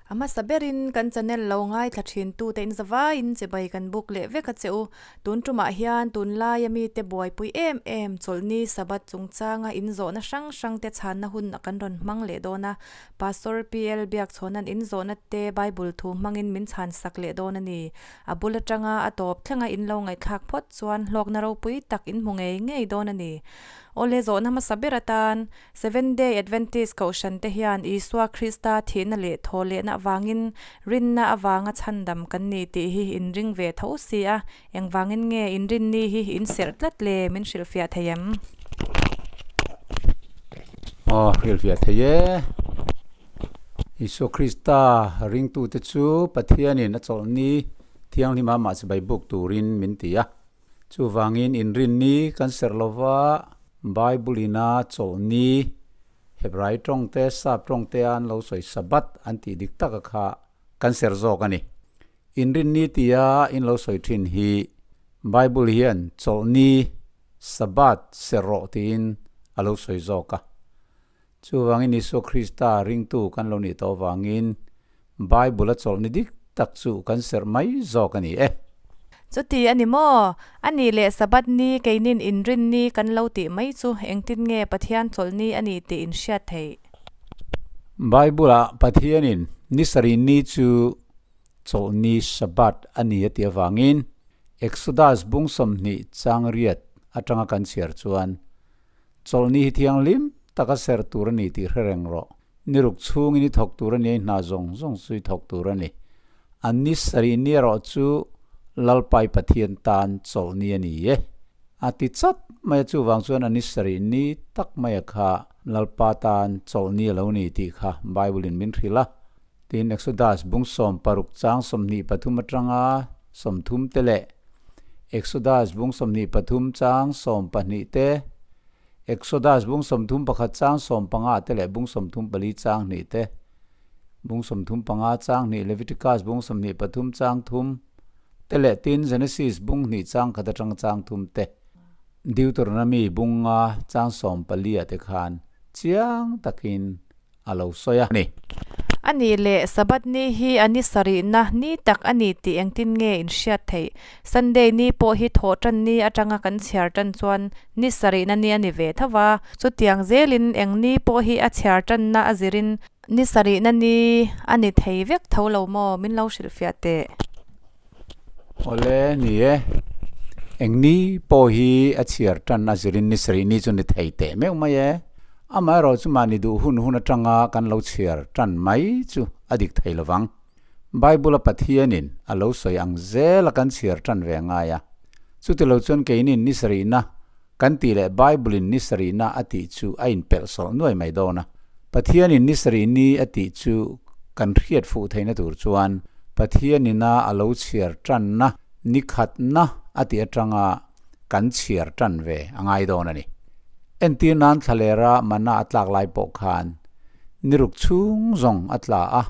A hmasa berin kan channel lo ngaithla thin tute in zavaiin chibai kan buk leh vek a che u. Tun tumah hian tunlaia mite buaipui em em chawlhni Sabbath chungchanga inzawhna hrang hrangte chhanna hun kan rawn hmang leh dawn a. Pastor PL Biakchhawna'n inzawhna te Bible thu hmangin min chhansak leh dawn a ni. A bul atanga a tawp thlenga in lo ngaihthlak phawt chuan hlawkna ropui tak in hmu ngei ngei dawn a ni. Awle zawhna hmasa ber atan Seventh Day Adventist Kohhran te hian Isua Krista thihna leh thawhlehna avangin rinna avanga chhandam kan ni tih hi in ring ve tho si a, engvangin nge in rinni hi in serh tlat le min hrilhfiah thei em? Aw, hrilhfiah thei e. Isua Krista ringtute chu Pathianin a chawlhni thianghlima amah chibai buk turin min ti a. Chuvangin inrinni kan serh lova Bible ina chawlhni Hebrai tawng te, Sap tawng te an lo sawi Sabbath an tih dik taka kha kan serh zawk a ni. Inrinni tia in lo sawi thin hi Bible hian chawlhni, Sabbath, serh rawh tiin a lo sawi zawk a. Chuvangin Isua Krista ringtu kan lo nih tawh avangin Bible a chawlhni dik tak chu kan serh mai zawk a ni e. Chuti a ni maw? A nih leh Sabbath ni keinin inrinni kan lo tih mai chu engtin nge Pathian chawlhni a ni tih in hriat theih? Bible-ah Pathianin ni sarih ni chu chawlhni Sabbath a ni a tih avangin Exodus bung 20 chang riat atanga kan chhiar chuan Chawlhni hi thianghlim taka serh tur a ni tih hre reng rawh. Ni ruk chhungin i thawk tur a ni a, i hna zawng zawng chu i thawk tur a ni. An ni sarih ni erawh chu Lalpai Pathian tan chawlhni a ni e. A ti chat mai a, chuvang chuan a ni sarih ni tak maia kha Lalpa tan chawlhni a lo ni tih kha Bible-in min hrilh a. Tin, Exodus bung 16 chang 23 atanga 30 te leh Exodus bung 23 chang 12 te, Exodus bung 31 chang 15 te leh bung 34 chang 2 te, bung 35 chang 2, Leviticus bung 23 chang 3 te leh tin Genesis bung 2 chang 1 atanga chang 3 te, Deuteronomy bung 5 chang 14 ah te khan chiang takin a lo sawi a ni. A nih leh, Sabbath ni hi a ni sarihna ni tak a ni tih engtin nge in hriat theih? Sunday ni pawh hi thawh tan ni atanga kan chhiar tan chuan ni sarihna ni a ni ve tho va. Chutiang zelin eng ni pawh hi a chhiar tanna a zirin ni sarihna ni a ni thei vek tho lo maw? Min lo hrilhfiah teh. Awle, ni e. Eng ni pawh hi a chhiar tan a zirin ni sarih ni chu ni thei teh meuh mai e. Amaherawh chu mahni duh hun hun atanga kan lo chhiar tan mai chu a dik thei lovang. Bible-a Pathianin a lo sawi ang zela kan chhiar tan ve ngai a. Chutilo chuan keinin ni sarihna kan tih leh Bible-in ni sarihna a tih chu a inpelh sawlh nuai mai dawn a. Pathianin ni sarih ni a tih chu kan hriat fuh theihna tur chuan Pathianina a lo chhiar tanna ni khatna a tih atanga kan chhiar tan ve a ngai dawn a ni. Entir nan thlalera mana a tlak lai pawh khan ni ruk chhung zawng a tla a,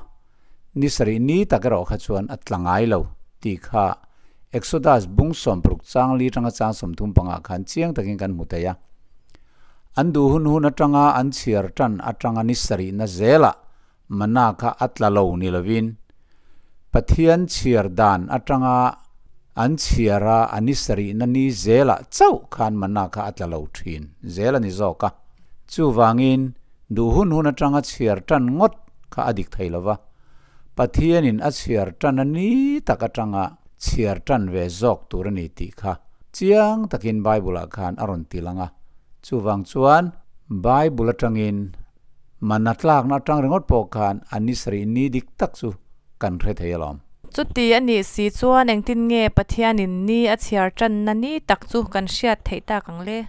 Ni sarih ni tak erawh kha chuan a tla ngai lo tih kha Exodus bung 60 chang li atanga chang 35 khan chiang takin kan hmu thei a. An duh hun hun atanga an chhiar tan atanga ni sarihna zelah mana kha a tla lo ni lovin Pathian chhiar dan atanga an chhiar a a ni sarihna ni zelah chauh khan mana kha a tla lo thin zel a ni zawk a. Chuvangin duh hun hun atanga chhiar tan ngawt kha a dik thei lova, Pathianin a chhiar tan a ni tak atanga chhiar tan ve zawk tur a ni tih kha chiang takin Bible-ah khan a rawn ti lang a. Chuvang chuan Bible atangin mana tlakna atang ringawt pawh khan a ni sarih ni dik tak chu kan hre thei alawm. Chuti a nih si chuan engtin nge Pathianin ni a chhiar tanna ni tak chu kan hriat theih tak ang le?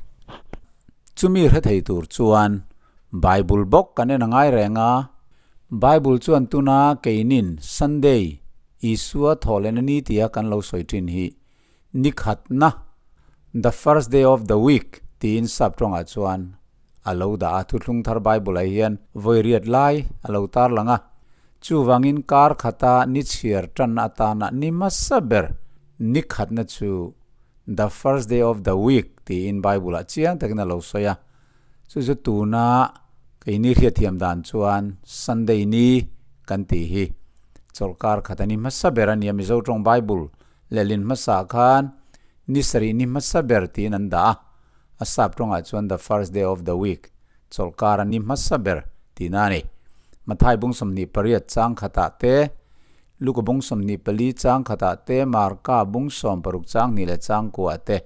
Chumi hre thei tur chuan Bible bawk kan en a ngai reng a, Bible chuan tuna keinin Sunday, Isua thawhlehna ni tia kan lo sawi thin hi ni khatna, the first day of the week, tiin sap tawngah chuan a lo dah a, Thuthlung Thar Bible-ah hian vawi riat lai a lo tarlang a. Chuvangin kar khata ni chhiar tanna atana ni hmasa ber ni khatna chu the first day of the week tiin Bible-ah chiang takin a lo sawi a. Chu chu tuna keini hriatthiam dan chuan Sunday ni kan tih hi. Chawlhkar khat a ni hmasa ber a nia, Mizo tawng Bible lehlin hmasa khan ni sarih ni hmasa ber tiin an dah a, a sap tawngah chuan the first day of the week, chawlhkar a ni hmasa ber tihna a ni. Mathai bung 28 chang khatah te, Luka bung 24 chang khatah te, Marka bung 60 chang hnih leh chang kuah te,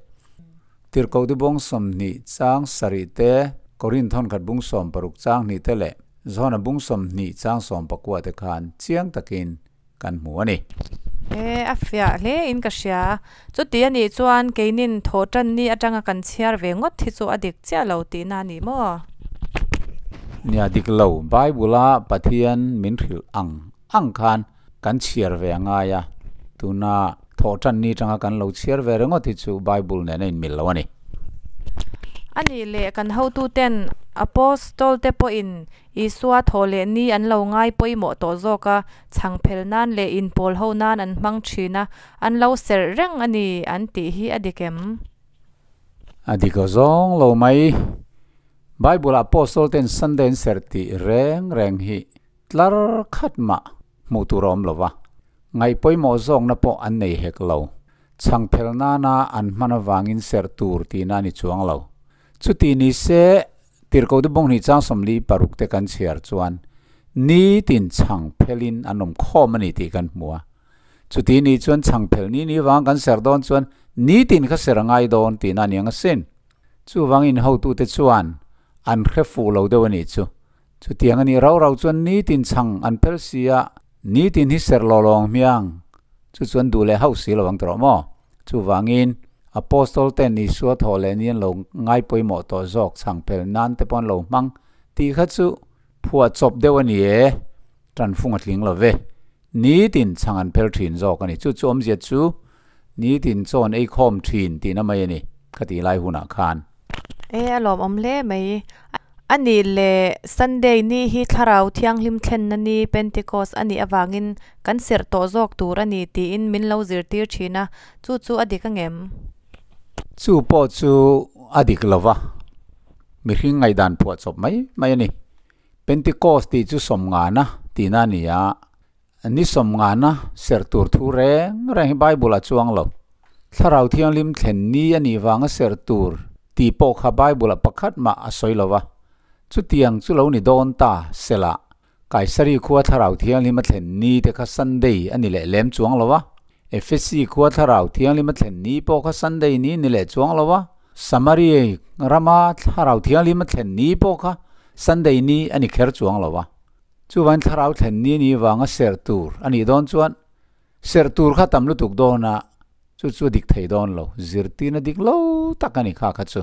Tirhkohte bung 20 chang sarih te, Korinth thawnkhat bung 60 chang hnih te leh Zona bung 20 chang 19 te khan chiang takin kan hmu a ni. E, a fiah hle in ka hria. Chuti a nih chuan keinin thawhtan ni atanga kan chhiar ve ngawt hi chu a dik chiah lo tihna a ni maw? Nia dik lo, Bible-a Pathian min hrilh ang ang khan kan chhiar ve a ngai a, tuna thawhtan ni atanga kan lo chhiar ve ringawt hi chu Bible nen a inmil lo a ni. A nih leh kan hotuten Apostol te pawhin Isua thaw leh ni an lo ngai pawimawh tawh zawk a, chhang phel nan leh inpawl ho nan an hmang thin a, an lo serh reng a ni an tih hi a dik em? A dik aw zawng lo mai. Bible ah Apostle ten Sunday an serh tih reng reng hi tlar khat mah hmuh tur a awm lo va, ngaih pawimawh zawkna pawh an nei hek lo. Chhang phel nana an hman avangin serh tur tihna a ni chuang lo. Chuti ni se Tirhkohte Bunghnih chang 46 te kan chhiar chuan nitin chhang phelin an awm khawm a ni tih kan hmu a. Chuti ni chuan chhang phel ni ni vang kan ser dawn chuan nitin kha ser a ngai dawn tihna a ni ang asin. Chuvangin hotute chuan an hre fuh lo deuh a nih chu. Chutiang a nih rau rau chuan nitin chhang an phel si a, nitin hi ser lo lawng hmiang. Chu chuan duh leh hauh si lo ang tawh maw? Chuvangin, Apostol ten Isua thawh leh ni an lo ngai pawimawh tawh zawk chhang phel nan te pawh an lo hmang tih kha chu phuah chawp deuh a ni e, tanfung a tling lo ve. Nitin chhang an phel thin zawk a ni. Chu chu awmzia chu nitin chawn ei khawm thin tihna mai a ni kha tih lai hunah khan. E, a lawmawm hle mai. A nih leh Sunday ni hi Thlarau Thianghlim thlenna ni, Pentecost, a nih avangin kan serh tawh zawk tur a ni tiin min lo zirtir thin a, chu chu a dik angem? Chu pawh chu a dik lo va, mihring ngaihdan phuah chawp mai mai a ni. Pentecost tih chu sawmngana tihna a ni a, ni sawmngana serh tur thu reng reng hi Bible a chuang lo. Thlarau Thianghlim thlen ni a nih vanga serh tur tih pawh kha Bible-ah pakhat mah a sawi lo va. Chutiang chu lo ni dawn ta sela, Kaisari khua Thlarau Thianghlim a thlen ni te kha Sunday a ni leh lem chuang lo va. Efesi khua Thlarau Thianghlim a thlen ni pawh kha Sunday ni ni leh chuang lo va. Samaria rama Thlarau Thianghlim a thlen ni pawh kha Sunday ni a ni kher chuang lo va. Chuvain Thlarau thlen ni ni vanga serh tur a nih dawn chuan Serh tur kha tam lutuk dawn a, chu chu a dik thei dawn lo, zirtirna dik lo tak a ni kha kha chu.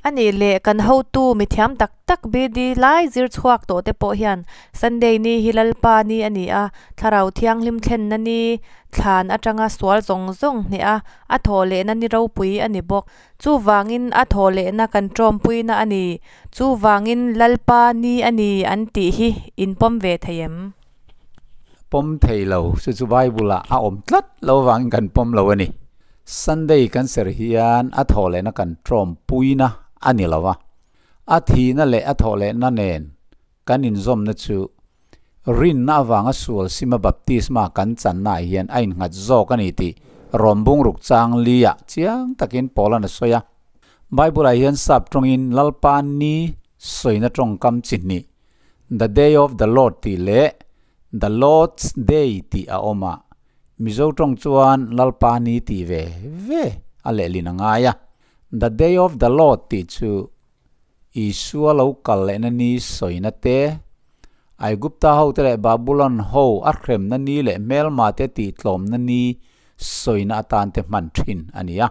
A nih leh kan hotu mithiam tak tak BD lai zir chhuak tawh te pawh hian Sunday ni hi Lalpa ni a ni a, Thlarau Thianghlim thlenna ni, thlan atanga sual zawng zawng hneh a, a thawh lehna ni ropui a ni bawk. Chuvangin a thawh lehna kan tawmpuina a ni. Chuvangin Lalpa ni a ni an tih hi inpawm ve thei em? Pawm thei lo, chu chu Bible ah a awm tlat lo avangin kan pawm lo a ni. Sunday kan ser hian a thawh lehna kan tawmpuina a ni lo a, a thihna leh a thawh lehna nen kan inzawmna chu rinna avanga sual sima baptisma kan channa ah hian a innghat zawk a ni tih Rom bungruk chang li ah chiang takin Paula'n a sawi a. Bible ah hian sap tawngin Lalpa ni sawina tawngkam chi hnih The Day of the Lord tih leh The Lord's Day tih a awm a, Mizo tawng chuan Lalpa Ni tih ve ve a lehlin a ngai a. The Day of the Lord tih chu Isua lo kal lehna ni sawina te, Aigupta hote leh Babulon ho a hremna ni leh hmelma te tihtlawmna ni sawina atan te hman thin a ni a.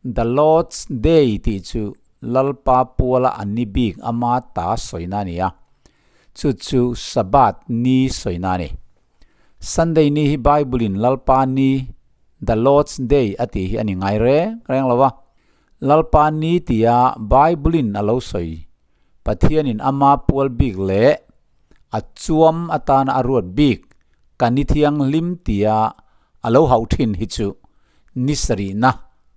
The Lord's Day tih chu Lalpa puala an ni bik ama ta sawina a ni a, chu chu Sabbath ni sawina a ni. Sunday ni hi Bible-in Lalpa ni, The Lord's Day, a tih hi a ni ngai reng reng lo a. Lalpa ni tia Bible-in a lo sawi, Pathianin ama pual bik leh a chuam atana a ruat bik ka ni thianghlim tia a lo hauh thin hi chu ni sarihna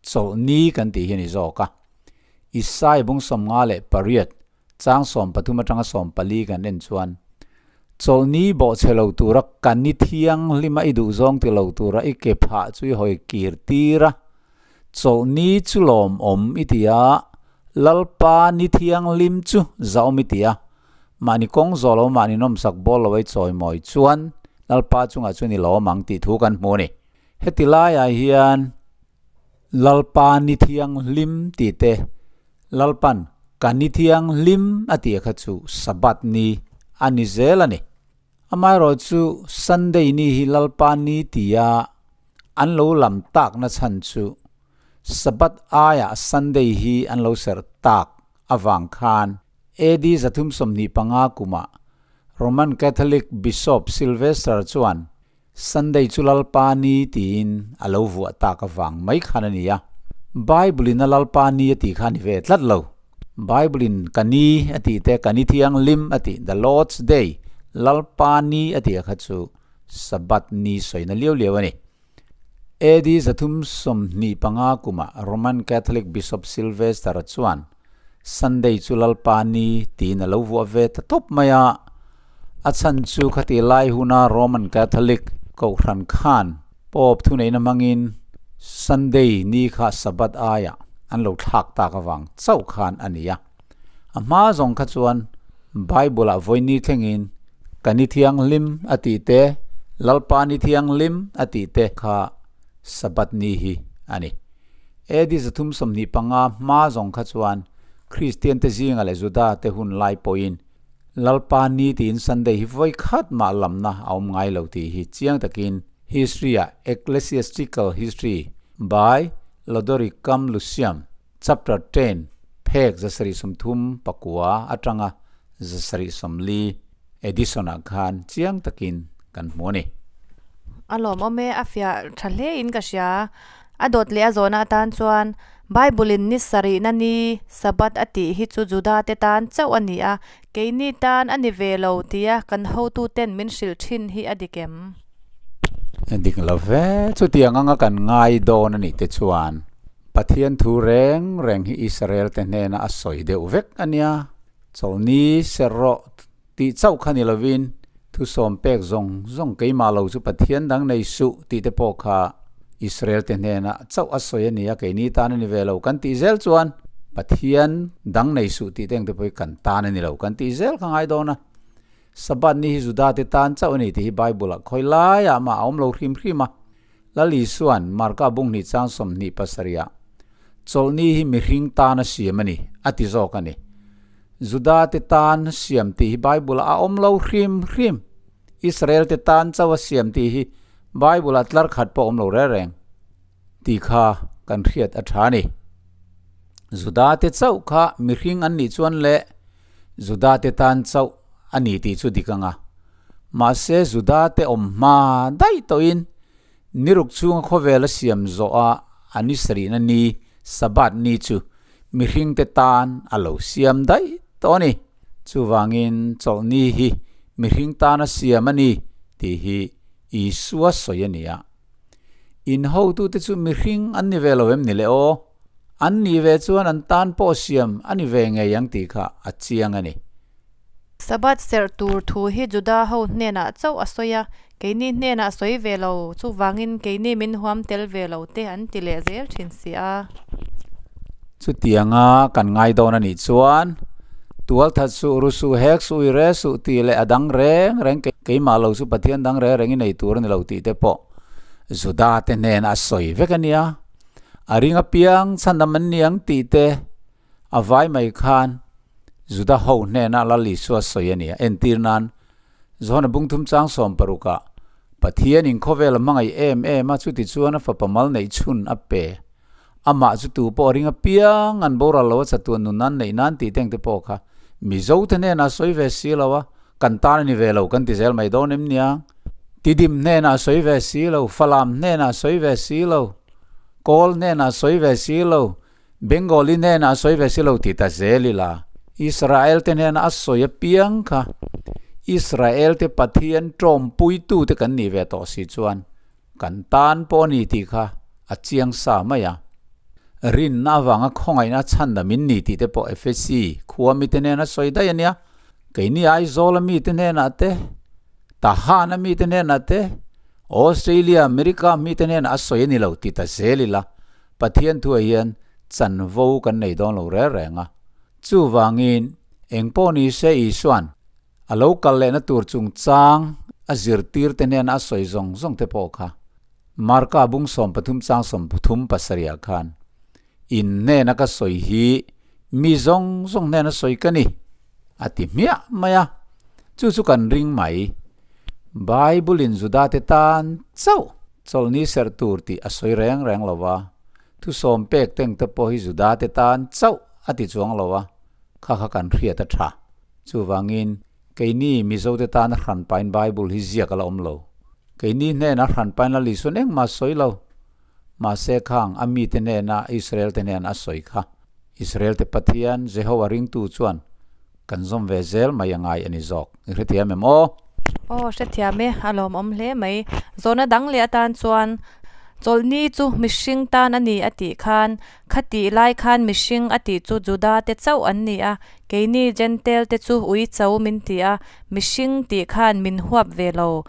chawlh ni kan tih hi a ni zawk a. Isai bung 58 chang 13 atanga 14 kan en chuan, Chawlhni bawhchhe lo tura ka ni thianghlima i duhzawng ti lo tura i ke phah chu i hawi kir tir a. Chawlhni chu lawmawm i ti a, Lalpa ni thianghlim chu zahawm i ti a. Mahni kawng zawh lo mahni nawmsak bawl lo ei chawimawi chuan Lalpa chungah chuan i lawm ang tih thu kan hmu a ni. Heti laiah hian Lalpa ni thianghlim tih te, Lalpan ka ni thianghlim a tih kha chu Sabbath ni a ni zel a ni. Amaherawh chu Sunday ni hi Lalpa ni tia an lo lam takna chhan chu Sabbath aiah Sunday hi an lo serh tak avang khan AD 325 kumah Roman Catholic Bishop Sylvester chuan Sunday chu Lalpa ni tiin a lo vuah tak avang mai khan a ni a. Bible in a Lalpa ni a tih kha a ni ve tlat lo. Bible in ka ni a tih te, ka ni thianghlim a tih, the Lord's day, Lalpa ni a tih a kha chu Sabbath ni sawina liau liau a ni. AD 325 kumah Roman Catholic Bishop Sylvester-a chuan Sunday chu Lalpa ni tiin a lo vuah ve ta tawp mai a. A chhan chu khati lai huna Roman Catholic Kohhran khan Pope thuneihna hmangin Sunday ni kha Sabbath aiah an lo thlak tak avang chauh khan a ni a. A hma zawng kha chuan Bible-ah vawi ni thlengin Ka ni thianghlim a tih te, Lalpa ni thianghlim a tih te kha Sabbath ni hi a ni. AD 325 hma zawng kha chuan Kristian te zinga leh Juda te hun lai pawhin Lalpa ni tiin Sunday hi vawi khat mah lamna a awm ngai lo tih hi chiang takin History ah Ecclesiastical History by Lodoricum Lucium Chapter 10 phek 739 atanga 740 edition ah khan chiang takin kan hmu a ni. A lawmawm e, a fiah tha hle in ka hria. A dawt leh a zawhna atan chuan Bible in ni sarihna ni Sabbath a tih hi chu Juda te tan chauh a ni a, keini tan a ni ve lo tia kan hotu ten min hrilh thin hi a dik em? Dik lo ve, chutiang anga kan ngai dawn a nih te chuan Pathian thu reng reng hi Israel te hnena a sawi deuh vek a nia. Chawlhni ser rawh tih chauh kha ni lovin thusawm pek zawng zawng keimah lo chu Pathian dang nei suh tih te pawh kha Israel te hnena chauh a sawi a nia, keini tan a ni ve lo kan tih zel chuan Pathian dang nei suh tih te engte pawh hi kan tan a ni lo kan tih zel kha ngai dawn a. Sabbath ni hi Juda te tan chauh a ni tih hi Bible ah khawi laiah mah a awm lo hrim hrim a. Lal Isua'n Marka bung hnih chang 27 ah, Chawlhni hi mihring tan a siam a ni, a ti zawk a ni. Juda te tan siam tih hi Bible ah a awm lo hrim hrim. Israel te tan chauh a siam tih hi Bible ah tlar khat pawh a awm lo reng reng tih kha kan hriat a tha a ni. Juda te chauh kha mihring an nih chuan leh Juda te tan chauh a ni tih chu dik anga. Mahse Juda te awm hma daih tawhin niruk chhunga khawvel a siam zawh a a ni sarihna ni, Sabbath ni chu mihring te tan a lo siam daih tawh a ni. Chuvangin chawlhni hi mihring tan a siam a ni tih hi Isua sawi a ni a. In hotute chu mihring an ni ve lo em ni le aw? An nih ve chuan an tan pawh siam a ni ve ngei ang tih kha a chiang a ni. Sabbath serh tur thu hi Juda ho hnenah chauh a sawi a, keini hnenah a sawi ve lo, chuvangin keini min huam tel ve lo te an ti leh zel thin si a. Chutianga kan ngai dawn a nih chuan, Tualthat suh, ru suh, hek suh, ui re suh tih leh a dang reng reng keimah lo chu Pathian dang reng reng i nei tur a ni lo tih te pawh Juda te hnenah a sawi vek a nia. A ring apiang chhandam an ni ang tih te A vai mai khan Juda ho hnenah Lal Isua sawi a ni a, entir nan Johana bungthum chang 16 ah Pathian in khawvel a hmangaih em em a, chuti chuan a fapa mal neih chhun a pe. Amah chu tu pawh a ring apiang an boral lo a chatuan nun nan neih nan tih teng te pawh kha Mizo te hnenah sawi ve si lo a, kan tan a ni ve lo kan ti zel mai dawn em niang? Tidim hnenah sawi ve si lo, Falam hnenah sawi ve si lo, Kawl hnenah sawi ve si lo, Bengali hnenah a sawi ve si lo ti ta zel ila, Israel te hnenah a sawi apiang kha Israel te Pathian tawmpuitu te kan nih ve tawh si chuan kan tan pawh a ni tih kha a chiang sa mai a. Rinna avanga khawngaihna chhan min ni tih te pawh Efesi khua mite hnenah sawi daih a nia. Keini Aizawl a mite hnenah te, Tahan a mite hnenah te, Australia, America mite hnenah a sawi a ni lo ti ta zel ila, Pathian thuah hian chanvo kan nei dawn lo reng reng a. Chuvangin, engpawh ni se Isua'n a lo kal lehna tur chungchang a zirtirte hnena a sawi zawng zawng te pawh kha Marka bung 13 chang 37 ah khan in hnena ka sawi hi mi zawng zawng hnena sawi ka ni a ti hmiah mai a, chu chu kan ring mai. Bible in Judate tan chauh chawlhni serh tur tih a sawi reng reng lo va, thusawm pek teng te pawh hi Judate tan chauh a ti chuang lo a, kha kha kan hriat a tha. Chuvangin, keini Mizote tana hranpain Bible hi ziak a la awm lo. Keini hnena hranpain Lal Isuan engmah a sawi lo. Mahse khang a mite hnena Israelte hnena a sawi kha. Israelte Pathian, Jehovah ringtu chuan kan zawm ve zel mai a ngai a ni zawk. I hrethiam em aw? Aw, hrethiam e, a lawmawm hle mai. Zawhna dang leh atan chuan Chawlhni chu mihring tan a ni a tih khan Khatih lai khan mihring a tih chu Juda te chauh an ni a, keini Jentail te chu ui cho min ti a, mihring tih khan min huap ve lo.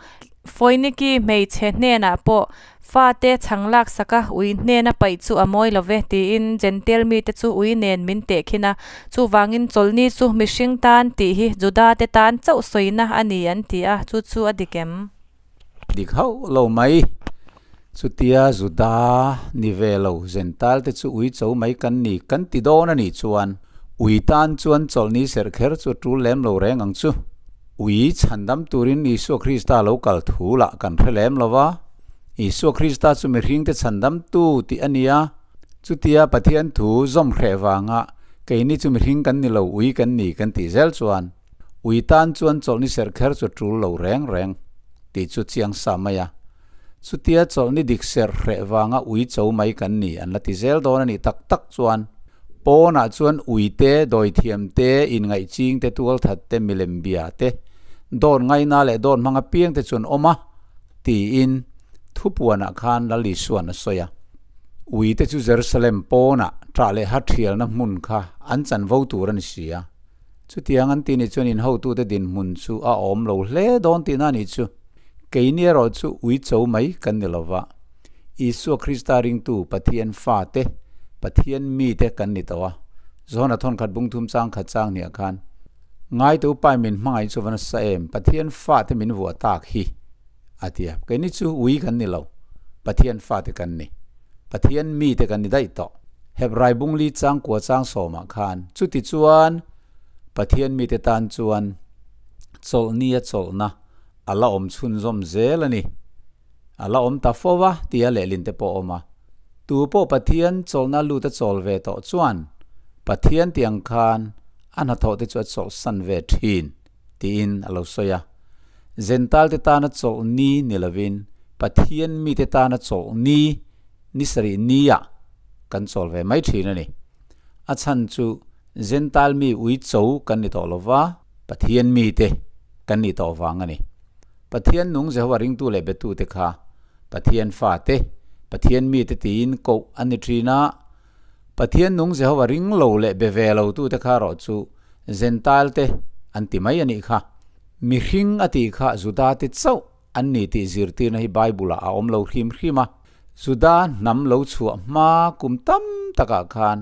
Foiniki hmeichhe hnenah pawh fate chhang laksak a, ui hnena paih chu a mawi lo ve tiin Jentail mite chu ui nen min tehkhin a, chuvangin chawlhni chu mihring tan tih hi Juda te tan chauh sawina a ni an ti a, chu chu a dik em? Dik hauh lo mai. Chutia Juda ni ve lo Jentail te chu ui cho mai kan ni kan ti dawn a nih chuan ui tan chuan chawlhni serh kher chu a tul lem lo reng ang chu. Ui chhandam turin Isua Krista lo kal thu lah kan hre lem lo va, Isua Krista chu mihringte chhandamtu tih a ni a, chutia Pathian thu zawm hreh vanga keini chu mihring kan ni lo ui kan ni kan tih zel chuan Ui tan chuan chawlhni serh kher chu tul lo reng reng tih chu chiang sa mai a. Chutia chawlhni dik serh hreh vanga ui cho mai kan ni an la ti zel dawn a nih tak tak chuan pawnah chuan ui te, dawithiam te, inngaih ching te, tualthat te, milem bia te, dawt ngaina leh dawt hmang apiang te chuan awm a tiin thupuanah khan Lal Isuan a sawi a. Ui te chu Jerusalem pawnah ṭah leh ha ṭhialna hmun kha an chanvo tur a ni si a. Chutiang an ti ni chuan in hotute dinhmun chu a awm lo hle dawn tihna a nih chu. Keini erawh chu ui cho mai kan ni lova. Isua Krista ringtu Pathian fate, Pathian mite kan ni tawh a. Johana thawnkhat bung thum chang khat chang hniah khan, Ngaite upai min hmangaih chu va nasa em, Pathian fate min vuah tak hi, a ti a. Keini chu ui kan ni lo, Pathian fate kan ni. Pathian mite kan ni daih tawh. Hebrai bungli changkua chang sawmah khan chuti chuan Pathian mite tan chuan chawlhni a chawlhna a la awm chhunzawm zel a ni. A la awm ta fo va tia lehlin te pawh a awm a. Tu pawh Pathian chawlhna lut a chawl ve tawh chuan Pathian tih ang khan a hnathawh te chu a chawlhsan ve thin tiin a lo sawi a. Zentalte tana chawlhni ni lovin Pathian mite tana chawlhni ni sarih nia kan chawl ve mai thin a ni. A chhan chu Jentail mi ui cho kan ni tawh lo va, Pathian mite kan nih tawh vang a ni. Pathian nung Jehovah ringtu leh betute kha Pathian fate, Pathian mite tiin koh an ni thin a. Pathian nung Jehovah ring lo leh be ve lotute kha erawh chu Jentailte an ti mai a nih kha. Mihring a tih kha Judate chauh An ni tih zirtirna hi Bible-ah a awm lo hrim hrim a. Juda hnam lo chhuah hma kum tam takah khan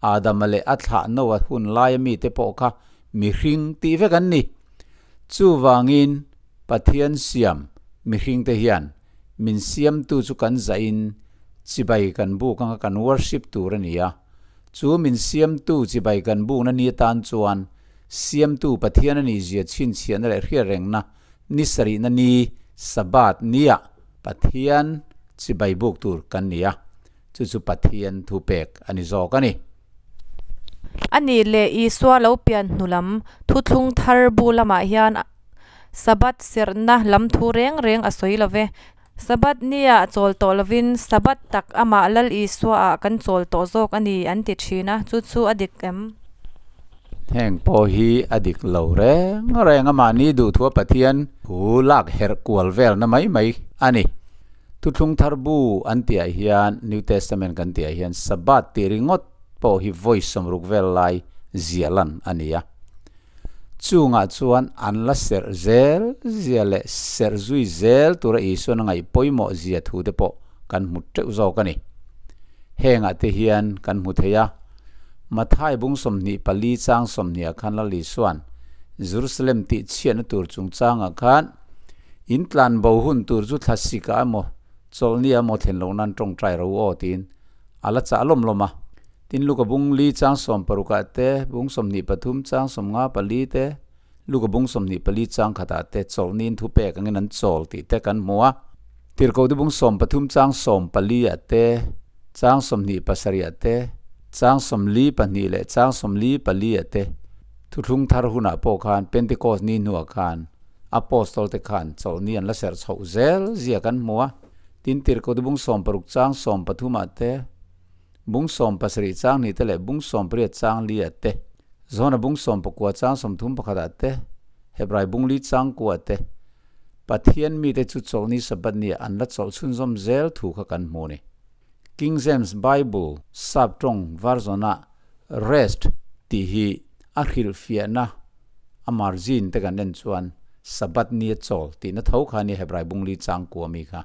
Adama leh a thlah Noah hun laia mite pawh kha mihring tih vek an ni. Chuvangin Pathian siam mihringte hian min siamtu chu kan zahin chibai kan buk anga kan worship tur a ni a. Chu min siamtu chibai kan bukna ni atan chuan siamtu Pathian a nihzia chhinchhiahna leh hriatrengna Ni sarihna ni, Sabbath nia Pathian chibai buk tur kan ni a, chu chu Pathian thu pek a ni zawk a ni. A nih leh Isua lo pian hnu lam thuthlung thar bu lamah hian Sabbath serhna lam thu reng reng a sawi lo ve. Sabbath nia chawl tawh lovin Sabbath tak amah Lal Isuaah kan chawl tawh zawk a ni an ti thin a, chu chu a dik em? Heng pawh hi a dik lo reng reng a, mahni duhthua Pathian thu lak herh kual velna mai mai a ni. Thuthlung thar bu an tihah hian, New Testament kan tihah hian Sabbath tih ringawt pawh hi vawi sawmruk vel lai ziah lan a ni a. Chungah chuan an la serh zel zia leh serh zui zel tura Isuan a ngaih pawimawh zia thu te pawh kan hmu teuh zawk a ni. Hengah te hian kan hmu thei a, Mathai bung 24 chang 20 ah khan Lal Isuan Jerusalem tih chhiatna tur chungchangah khan in tlan bo hun tur chu thlasik ah emaw chawlhni ah emaw thlen loh nan tawngtai ro aw tiin a la chah lawm lawm a. Tin Luka bung li chang 60 ah te, bung 23 chang 54 te, Luka bung 24 chang khatah te chawlhniin thupek angin an chawl tih te kan hmu a. Tirhkohte bung 13 chang 14 ah te, chang 27 ah te, chang 42 leh chang 44 ah te thuthlung thar hunah pawh khan Pentecost ni hnuah khan Apostol te khan chawlhni an la serh chhoh zel zia kan hmu a. Tin Tirhkohte bung 16 chang 13 ah te, Bung 17 chang hnih te leh bung 18 chang li ah te, Zona bung 19 chang 31 ah te, Hebrai bung li chang kua ah te, Pathian mite chu chawlhni Sabbath ni ah an la chawlh chhunzawm zel thu kha kan hmu a ni. King James Bible sap tawng version ah rest tih hi a hrilhfiahna a margin te kan en chuan Sabbath ni a chawl tihna tho kha a ni Hebrai bung li chang kua mi kha.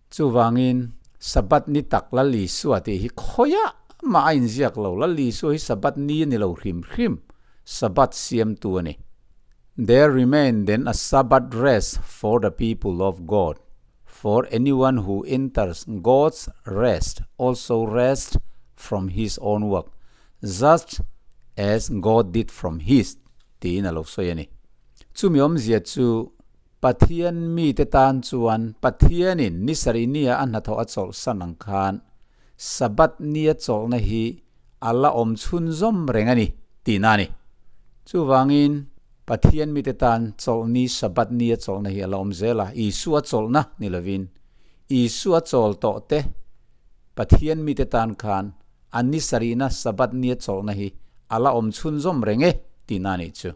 Chuvangin, Sabbath ni tak Lal Isua tih hi khawiah mah a inziak lo. Lal Isua hi Sabbath ni a ni lo hrim hrim, Sabbath siamtu a ni. There remain then a Sabbath rest for the people of God, for anyone who enters God's rest also rests from his own work, just as God did from his, tiin a lo sawi a ni. Chumi awmzia chu Pathian mite tan chuan Pathianin ni sarih nia a hnathawh a chawlhsan ang khan Sabbath nia chawlhna hi a la awm chhunzawm reng a ni tihna a ni. Chuvangin, Pathian mite tan chawlhni Sabbath nia chawlhna hi a la awm zel a, Isua chawlhna ni lovin, Isua chawl tawh te Pathian mite tan khan a ni sarihna Sabbath nia chawlhna hi a la awm chhunzawm reng e tihna a nih chu.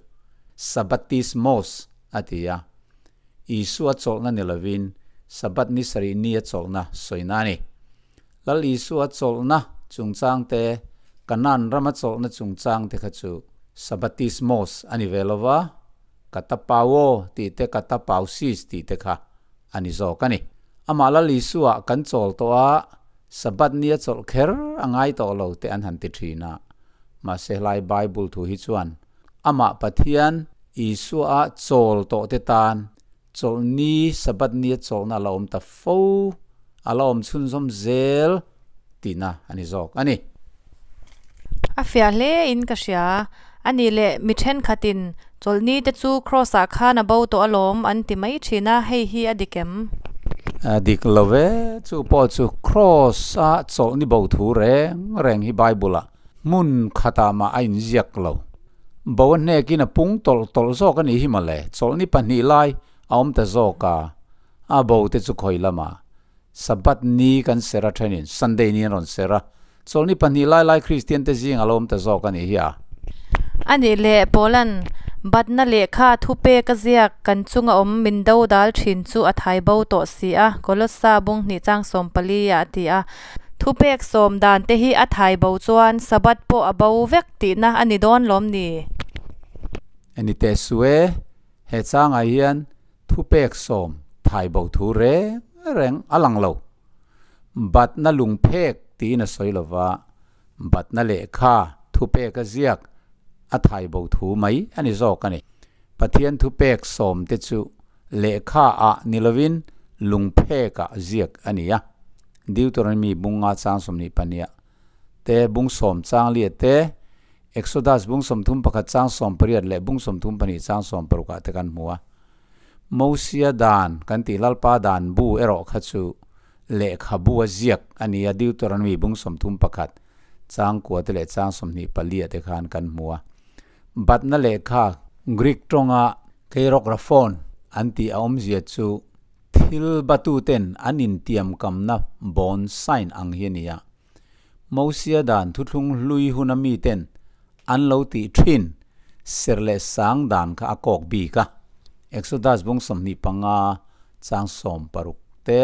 Sabbatismos. a ti a. Isua chawlhna ni lovin Sabbath ni sarih nia chawlhna sawina a ni. Lal Isua chawlhna chungchang te, Kanaan rama chawlhna chungchang te kha chu Sabbatismos a ni ve lova, Katapauo tih te Katapausis tih te kha a ni zawk a ni. Amah Lal Isua kan chawl tawh a, Sabbath nia chawlh kher a ngai tawh lo te an han ti thin a. Mahse helai Bible thu hi chuan Amah Pathian, Isua-a chawl tawhte tan chawlhni, Sabbath nia chawlhna a la awm ta fo, a la awm chhunzawm zel tihna a ni zawk a ni. A fiah hle in ka hria. A nih leh mi thenkhatin chawlhni te chu Kraws-ah khan a bo tawh alawm an ti mai thin a, hei hi a dik em? A dik lo ve, chu pawh chu Kraws-a chawlhni bo thu reng reng hi Bible-ah Hmun khatah mah a inziak lo. Bo a hnekin a pung tawlh tawlh zawk a nih hi mawle, chawlhni pahnih lai a awm ta zawk a, a bo te chu khawi lamah Sabbath ni kan ser a thenin Sunday ni an rawn ser a, chawlhni pahnih lai lai Kristian te zing a lo awm ta zawk a nih hi a. A nih leh Paulan batna lehkha thupek a ziak kan chunga awm min do dal thin chu a thai bo tawh si a, Kolossa bung hnih chang 14 ah a ti a. Thupek sawm dan te hi a thai bo chuan Sabbath pawh a bo vek tihna a ni dawn lawm ni? Eni teh su e, he changah hian thupek sawm thai bo thu reng reng a lang lo. Batna lungphek tiin a sawi lova, batna lehkha thupek a ziak a thai bo thu mai a ni zawk a ni. Pathian thupek sawm te chu lehkha ah ni lovin lungphek ah ziak a ni a. Deuteronomy bung nga chang 22 te, bung 10 chang li te, Exodus bung 31 chang 18 leh bung 32 chang 16 ah te kan hmu a. Mosia dan kan tih Lalpa dan bu erawh kha chu lehkhabu a ziak a ni a, Deuteronomy bung 31 chang kua te leh chang 24 ah te khan kan hmu a. Batna lehkha Greek tawnga Keirografon an tih a awmzia chu Thil batuten an intiamkamna bond sign ang hi a ni a. Mosia dan thuthlung hlui huna miten an lo tih thin ser leh sang dan kha a kawk bik a. Exodus bung 25 chang 16 te,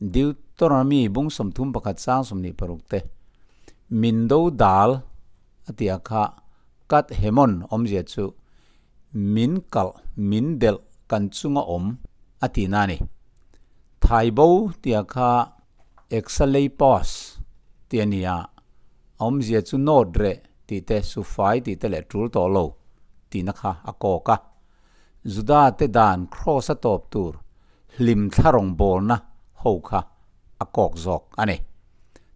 Deuteronomy bung 31 chang 26 te, min do dal a tih a kha Kat Hemon awmzia chu. Min kalh, min delh, kan chunga awm a tihna a ni. Thaibo tia kha Exaleipos tih a ni a, a awmzia chu nawt reh tih te, sufai tih te leh tul tawh lo tihna kha a kawk a. Juda te dan kraws a tawp tur hlim thla rawngbawlna ho kha a kawk zawk a ni.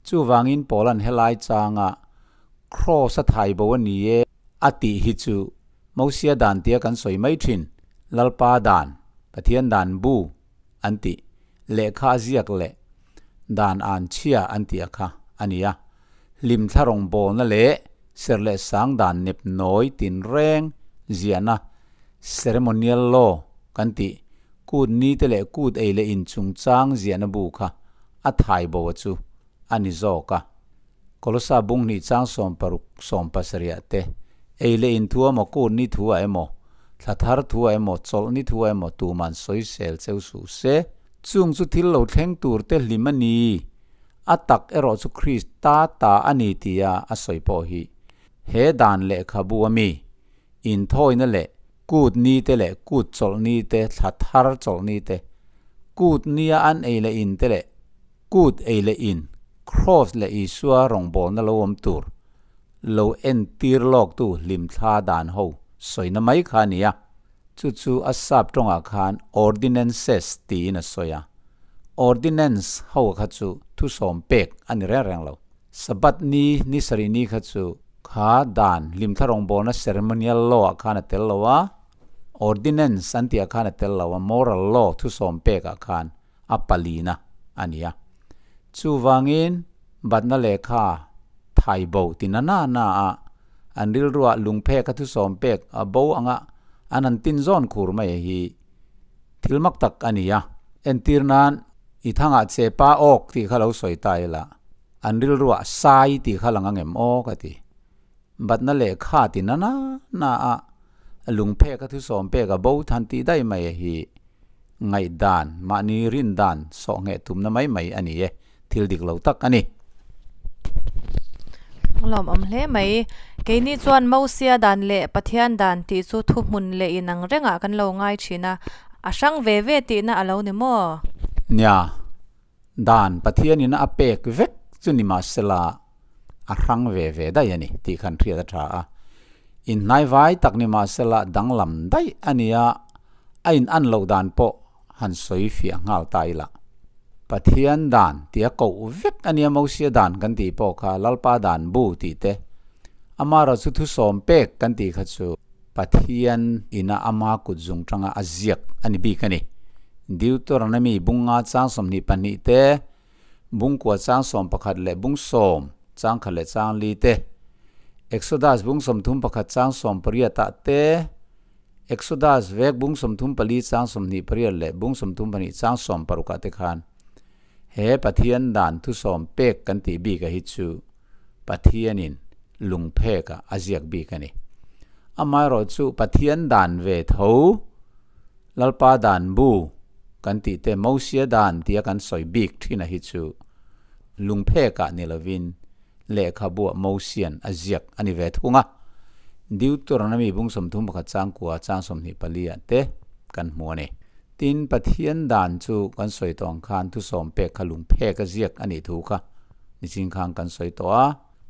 Chuvangin Paula'n helai changa kraws a thaibo a ni e a tih hi chu Mosia dan tia kan sawi mai thin, Lalpa dan, Pathian dan bu an tih, lehkha a ziak leh dan an chhia an tih a kha a ni a. Hlimthla rawngbawlna leh ser leh sang dan nep nawi tinreng ziahna, ceremonial law, kan tih, kut ni te leh kut ei leh in chungchang ziahna bu kha a thai bo a chu a ni zawk a. Kolosa bung hnih chang 60 70 te, ei leh in thu emaw kut ni thu ah emaw, thla thar thu ah emaw, chawlh ni thu ah emaw tuman sawi sel cheu suh se. Chung chu thil lo thleng tur te hlim a ni. A tak erawh chu Krista ta a ni tia a sawi pawh hi he dan lehkhabu a mi inthawina leh kut ni te leh kut chawlh ni te, thla thar chawlh ni te, kut nia an ei leh in te leh kut ei leh in, Kraws leh Isua rawngbawlna lo awm tur lo entir lawktu hlimthla dan ho sawina mai kha a ni a. Chu chu a sap tawngah khan ordinances tiin a sawi a. Ordinance ho kha chu thusawm pek a ni reng reng lo. Sabbath ni, ni sarih ni kha chu kha dan hlimthla rawngbawlna ceremonial law ah khan a tel lo a, ordinance an tih ah khan a tel lo a, moral law thusawm pek ah khan a palina a ni a. Chuvangin batna lehkha thai bo ti na na na a, an rilruah lungphek a thusawm pek a bo anga an han tin zawn khur mai hi thil mak tak a ni a. Entir nan i thangah che pa awk tih kha lo sawi ta ila, an rilruah sai tih kha lang angem aw ka ti. Batna lehkha ti na na na a, lungphek a thusawm pek a bo than tih daih mai hi ngaihdan, mahni rindan sawh ngheh tumna mai mai a ni e, thil dik lo tak a ni. Lawmawm hle mai. Keini chuan Mosia dan leh Pathian dan tih chu thuhmun leh inang rengah kan lo ngai thin a, a hrang ve ve tihna a lo ni maw? Nia, dan Pathianin a pek vek chu ni mahsela a hrang ve ve daih a ni tih khan hriat a tha a. Inhnaivai tak ni mahsela danglam daih a nia, a in an loh dan pawh han sawi fiah nghal ta ila. Pathian dan tia koh vek a nia Mosia dan kan tih pawh kha Lalpa dan bu tih te, amaherawh chu thusawm pek kan tih kha chu Pathian ina ama kut zung tanga a ziak a ni bik a ni. Deuteronomy bung nga chang 22 te, bung kua chang 11 leh bung 10 chang khat leh chang li te, Exodus bung 31 chang 18 ah te, Exodus vek bung 34 chang 28 leh bung 32 chang 60 ah te khan he Pathian dan thusawm pek kan tih bik a hi chu Pathianin lungphek ah a ziak bik a ni. Amaherawh chu Pathian dan ve tho Lalpa dan bu kan tih te Mosia dan tia kan sawi bik thin a hi chu lungphek ah ni lovin lehkhabuah Mosian a ziak a ni ve thung a. Deuteronomy bung 31 chang kua chang 24 ah te kan hmu a ni. Tin, Pathian dan chu kan sawi tawh ang khan thusawm pek kha lungphek a ziak a nih thu kha nichin khan kan sawi tawh a.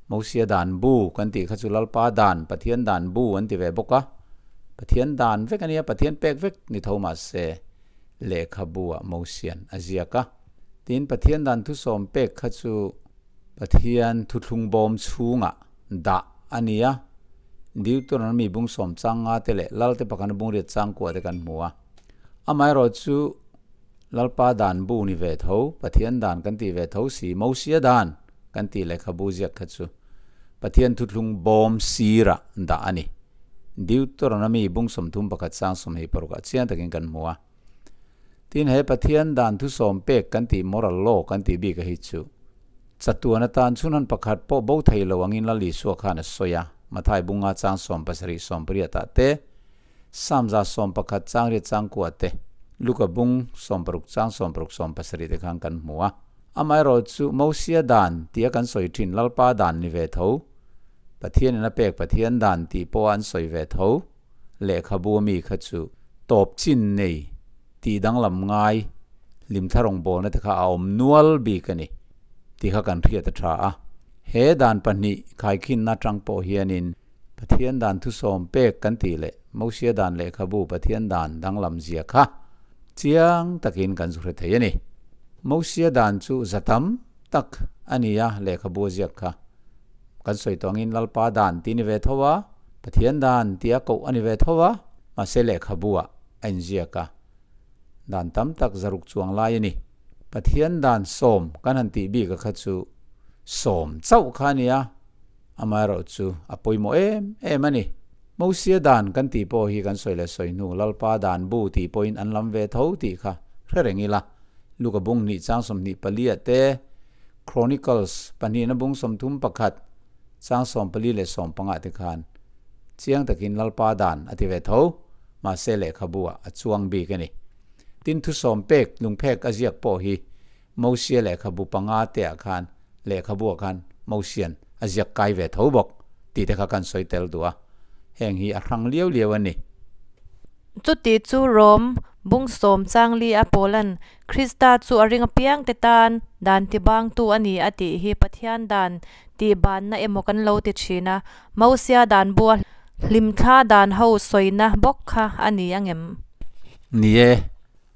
Mosia dan bu kan tih kha chu Lalpa dan, Pathian dan bu an ti ve bawk a. Pathian dan vek a nia, Pathian pek vek ni tho mah se lehkhabuah Mosian a ziak a. Tin, Pathian dan thusawm pek kha chu Pathian thuthlung bawm chhungah dah a ni a, Deuteronomy bung 10 chang nga te leh Lalte pakhana bung riat chang kua te kan hmu a. Amaherawh chu Lalpa dan bu ni ve tho, Pathian dan kan tih ve tho si, Mosia dan kan tih lehkhabu ziak kha chu Pathian thuthlung bawm sirah dah a ni. Deuteronomy bung 31 chang 26 ah chiang takin kan hmu a. Tin, he Pathian dan thusawm pek kan tih moral law kan tih bik a hi chu chatuan atan chhunhan pakhat pawh bo thei lo angin Lal Isua khan a sawi a, Mathai bunga chang 70 80 ah te, Samza 11 chang riat chang kua te, Luka bung 60 chang 60 70 te khan kan hmu a. Amaherawh chu Mosia dan tia kan sawi thin Lalpa dan ni ve tho, Pathianin a pek Pathian dan tih pawh an sawi ve tho. lehkhabu ami kha chu tawp chin nei tih danglam ngai hlimthla rawngbawlna te kha a awm nual bik a ni tih kha kan hriat a tha a. He dan pahnih khaikhinna atang pawh hianin Pathian dan thusawm pek kan tih leh Mosia dan lehkhabu Pathian dan danglam zia kha chiang takin kan zu hre thei a ni. Mosia dan chu za tam tak a ni a lehkhabu a ziak kha. Kan sawi tawh angin Lalpa dan tih a ni ve tho a, Pathian dan tia koh a ni ve tho a, mahse lehkhabu-ah a inziak a. Dan tam tak zaruk chuang lai a ni. Pathian dan sawm kan han tih bik a kha chu sawm chauh kha a ni a, amaherawh chu a pawimawh em em a ni. Mosia dan kan tih pawh hi kan sawi leh sawi hnu Lalpa dan bu tih pawhin an lam ve tho tih kha hre reng ila. Luka bung hnih chang 24 ah te, Chronicles pahnihna bung 31 chang 44 leh 15 te khan chiang takin Lalpa dan a ti ve tho, mahse lehkhabu ah a chuang bik a ni. Tin thusawm pek lungphek a ziak pawh hi Mosia lehkhabu panga te ah khan lehkhabu ah khan Mosian a ziak kai ve tho bawk tih te kha kan sawi tel duh a, heng hi a hrang liau liau a ni. Chuti chu Rom bung sawm changli a Paulan Krista chu a ring apiang te tan dan tibangtu a ni a tih hi Pathian dan tihbanna emaw kan lo ti thin a, Mosia dan bua hlimthla dan ho sawina bawk kha a ni angem? Ni e,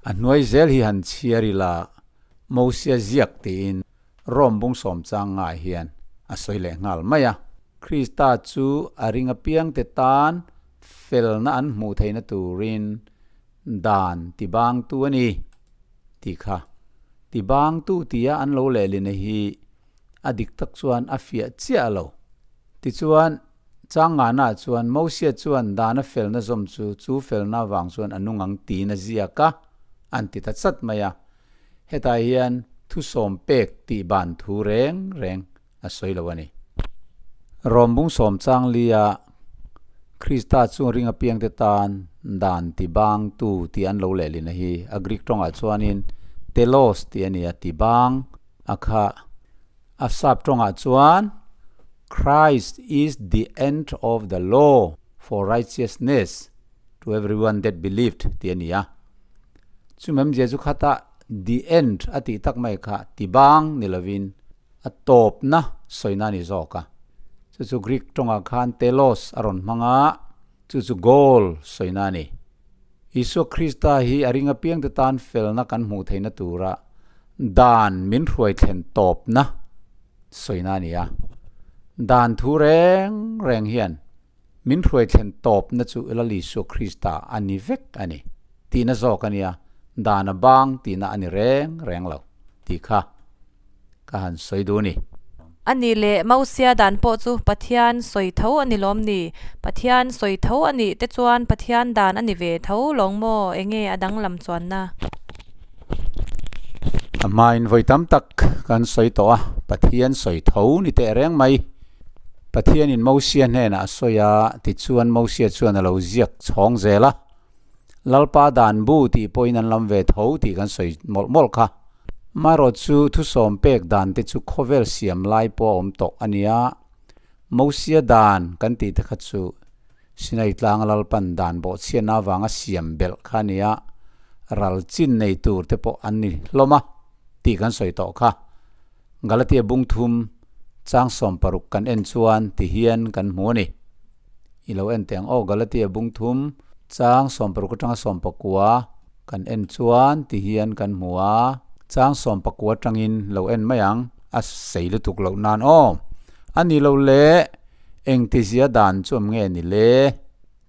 a hnuai zel hi han chhiar ila Mosia ziak tiin Rom bung sawm chang ngah hian a sawi leh nghal mai a. Krista chu a ring apiangte tan felna an hmuh theihna turin dan tibangtu a ni tih kha. Tibangtu tia an lo lehlina hi a dik tak chuan a fiah chiah lo. Tichuan, Changana chuan Mosia chuan dana felna zawm chu chu felna avang chuan a nung ang tiin a ziak a, an ti ta chat mai a. Hetah hian thusawm pek tih ban thu reng reng a sawi lo a ni. Rawmbung sawm chang lia Krista chu ring apiangte tan dan ti bangtu tih an lo lehlin a hi. A Greek tawngah chuanin telos tih a ni a, ti bang a kha. A sap tawngah chuan Christ is the end of the law for righteousness to everyone that believed tih a ni a. Chumi awmzia chu khata the end a tih tak mai kha ti bang ni lovin a tawpna sawina a ni zawk a. Chu chu Greek tawngah khan telos a rawn hmang a, chu chu goal sawina a ni. Isua Krista hi a ring apiangte tan felna kan hmuh theihna tura dan min hruai thlen tawpna sawina a ni a. Dan thu reng reng hian min hruai thlen tawpna chu Lal Isua Krista a ni vek a ni tihna zawk a nia, dan a bang tihna a ni reng reng lo tih kha ka han sawi duh a ni. A nih leh Mosia dan pawh chu Pathian sawi tho a ni lawm ni? Pathian sawi tho a nih te chuan Pathian dan a ni ve tho lawng maw? Enge a danglam chuanna? A hmain vawi tam tak kan sawi tawh a, Pathian sawi tho ni teh reng mai. Pathianin Mosia hnenah a sawi a, tichuan Mosia chuan a lo ziak chhawng zel a. Lalpa dan bu tih pawhin an lam ve tho tih kan sawi mawlh mawlh kha. Amaherawh chu thusawm pek dan te chu khawvel siam lai pawh a awm tawh a nia. Mosia dan kan tih te kha chu Sinai tlanga Lalpan dan bawhchhiatna avanga siam belh kha a nia, ral chin nei tur te pawh an ni hlawm a tih kan sawi tawh kha. Galatia bung thum chang 60 kan en chuan ti hian kan hmu a ni. I lo en teh ang aw, Galatia bung thum chang 60 atanga 19 kan en chuan ti hian kan hmu a, chang 19 atangin lo en mai ang, a sei lutuk loh nan aw. A ni lo le, engtizia dan chu awm nge ni le?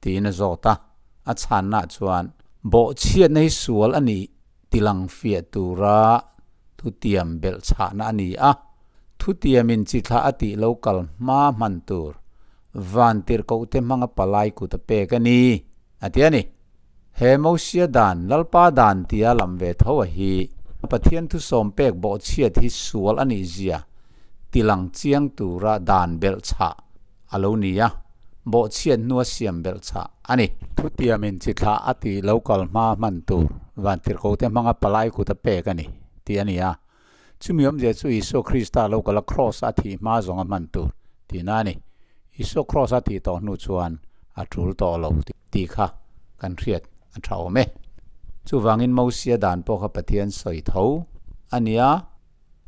tiin a zawt a, a chhanna chuan bawhchhiatna hi sual a nih tilang fiah tura thutiam belh chhahna a ni a, thutiamin chi thla a tih lo kal hma hman tur van tirhkohte hmanga palai kut a pek a ni, a ti a ni. He Mosia dan, Lalpa dan tia lam ve tho a hi Pathian thusawm pek bawhchhiat hi sual a nih zia tilang chiang tura dan belh chhah a lo ni a, bawhchhiat hnua siam belh chhah a ni. Thutiamin chi thlah a tih lo kal hma hman tur van tirhkohte hmanga palai kut a pek a ni, tih a ni a. Chumi awmzia chu Isua Krista lo kal a kraws a thih hma zawng a hman tur tihna a ni. Isua kraws a thih tawh hnu chuan a tul tawh lo tih kha kan hriat a tha awm e. Chuvangin Mosia dan pawh kha Pathian sawi tho a nia.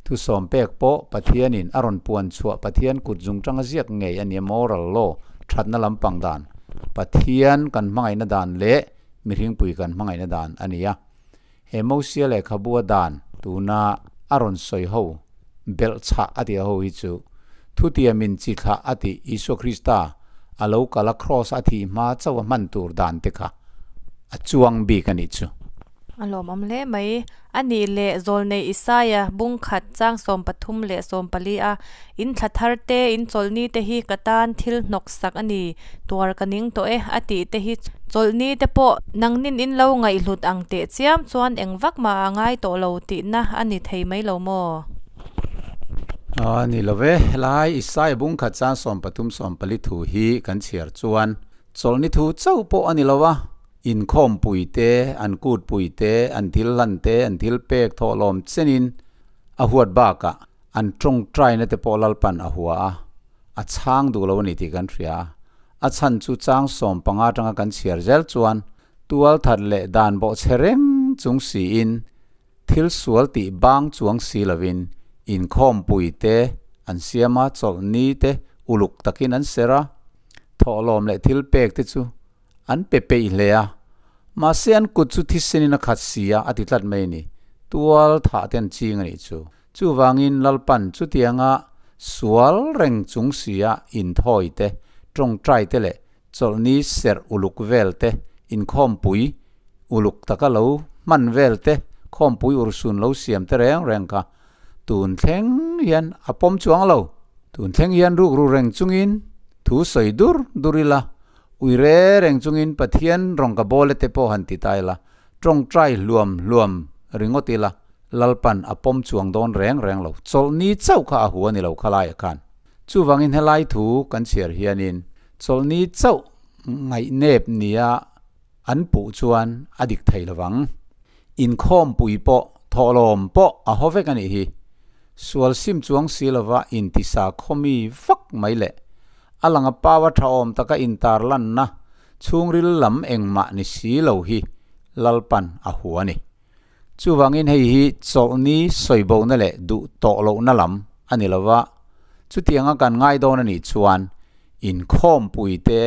Thusawm pek pawh Pathianin a rawn puan chhuah Pathian kut zung tanga ziak ngei a nia moral law thatna lampang dan Pathian kan hmangaihna dan leh mihringpui kan hmangaihna dan a nia. He Mosia lehkhabua dan tuna a rawn sawi ho belh chhah a tih ho hi chu thutiamin chi thlah a tih Isua Krista a lo kal a kraws a thih hma chauh a hman tur dan te kha a chuang bik a nih chu. A lawmawm hle mai. A nih leh Zawlnei Isaia bung khat chang 33 leh 40 a in thla thar te, in chawlhni te hi ka tan thil hnawk sak a ni, tuar ka ning tawh e a tih te hi chawlhni te pawh nangnin in lo ngaihhlut ang teh chiam chuan eng vak mah a ngai tawh lo tihna a ni thei mai lo maw? A ni lo ve, helai Isaia bung khat chang 33 40 thu hi kan chhiar chuan chawlhni thu chauh pawh a ni lo a, Inkhawmpui te, an kutpui te, an thil hlan te, an thil pek thawhlawm chenin a huat bakah an tawngtaina te pawh Lalpan a hua a, a chhang duh lo a ni tih kan hria a. A chhan chu chang 15 atanga kan chhiar zel chuan tualthat leh dan bawhchhe reng chung siin thil sual tih bang chuang si lovin inkhawmpui te an siam a, chawlhni te uluk takin an ser a, thawhlawm leh thil pek te chu An pe peih hle a, mahse an kut chu thisenin a khat si a, a ti tlat mai a ni. Tual thah te an ching a nih chu. Chuvangin Lalpan chutianga sual reng chung si a inthawi te, tawngtai te leh chawlhni serh uluk vel te, inkhawmpui uluk taka lo hman vel te, khawmpui urhsun lo siam te reng reng kha tun thleng hian a pawm chuang lo. Tun thleng hian rukru reng chungin thu sawi dur dur ila, Ui re reng chungin Pathian rawng ka bawl e te pawh han ti ta ila, tawngtai hluam hluam ringawt ila, Lalpan a pawm chuang dawn reng reng lo. Chawlhni chauh kha a hu a ni lo khalaiah khan. Chuvangin helai thu kan chhiar hianin chawlhni chauh ngaihnep nia an puh chuan a dik thei lovang. Inkhawmpui pawh, thawhlawm pawh a haw vek a nih hi. Sual sim chuang si lova intisa khawmi vak mai leh a langa paua tha awm taka intar lanna chhungril lam engmah ni si lo hi Lalpan a hu a ni. Chuvangin hei hi chawlhni sawibohna leh duh tawh lohna lam a ni lova, chutianga kan ngai dawn a nih chuan inkhawmpui te,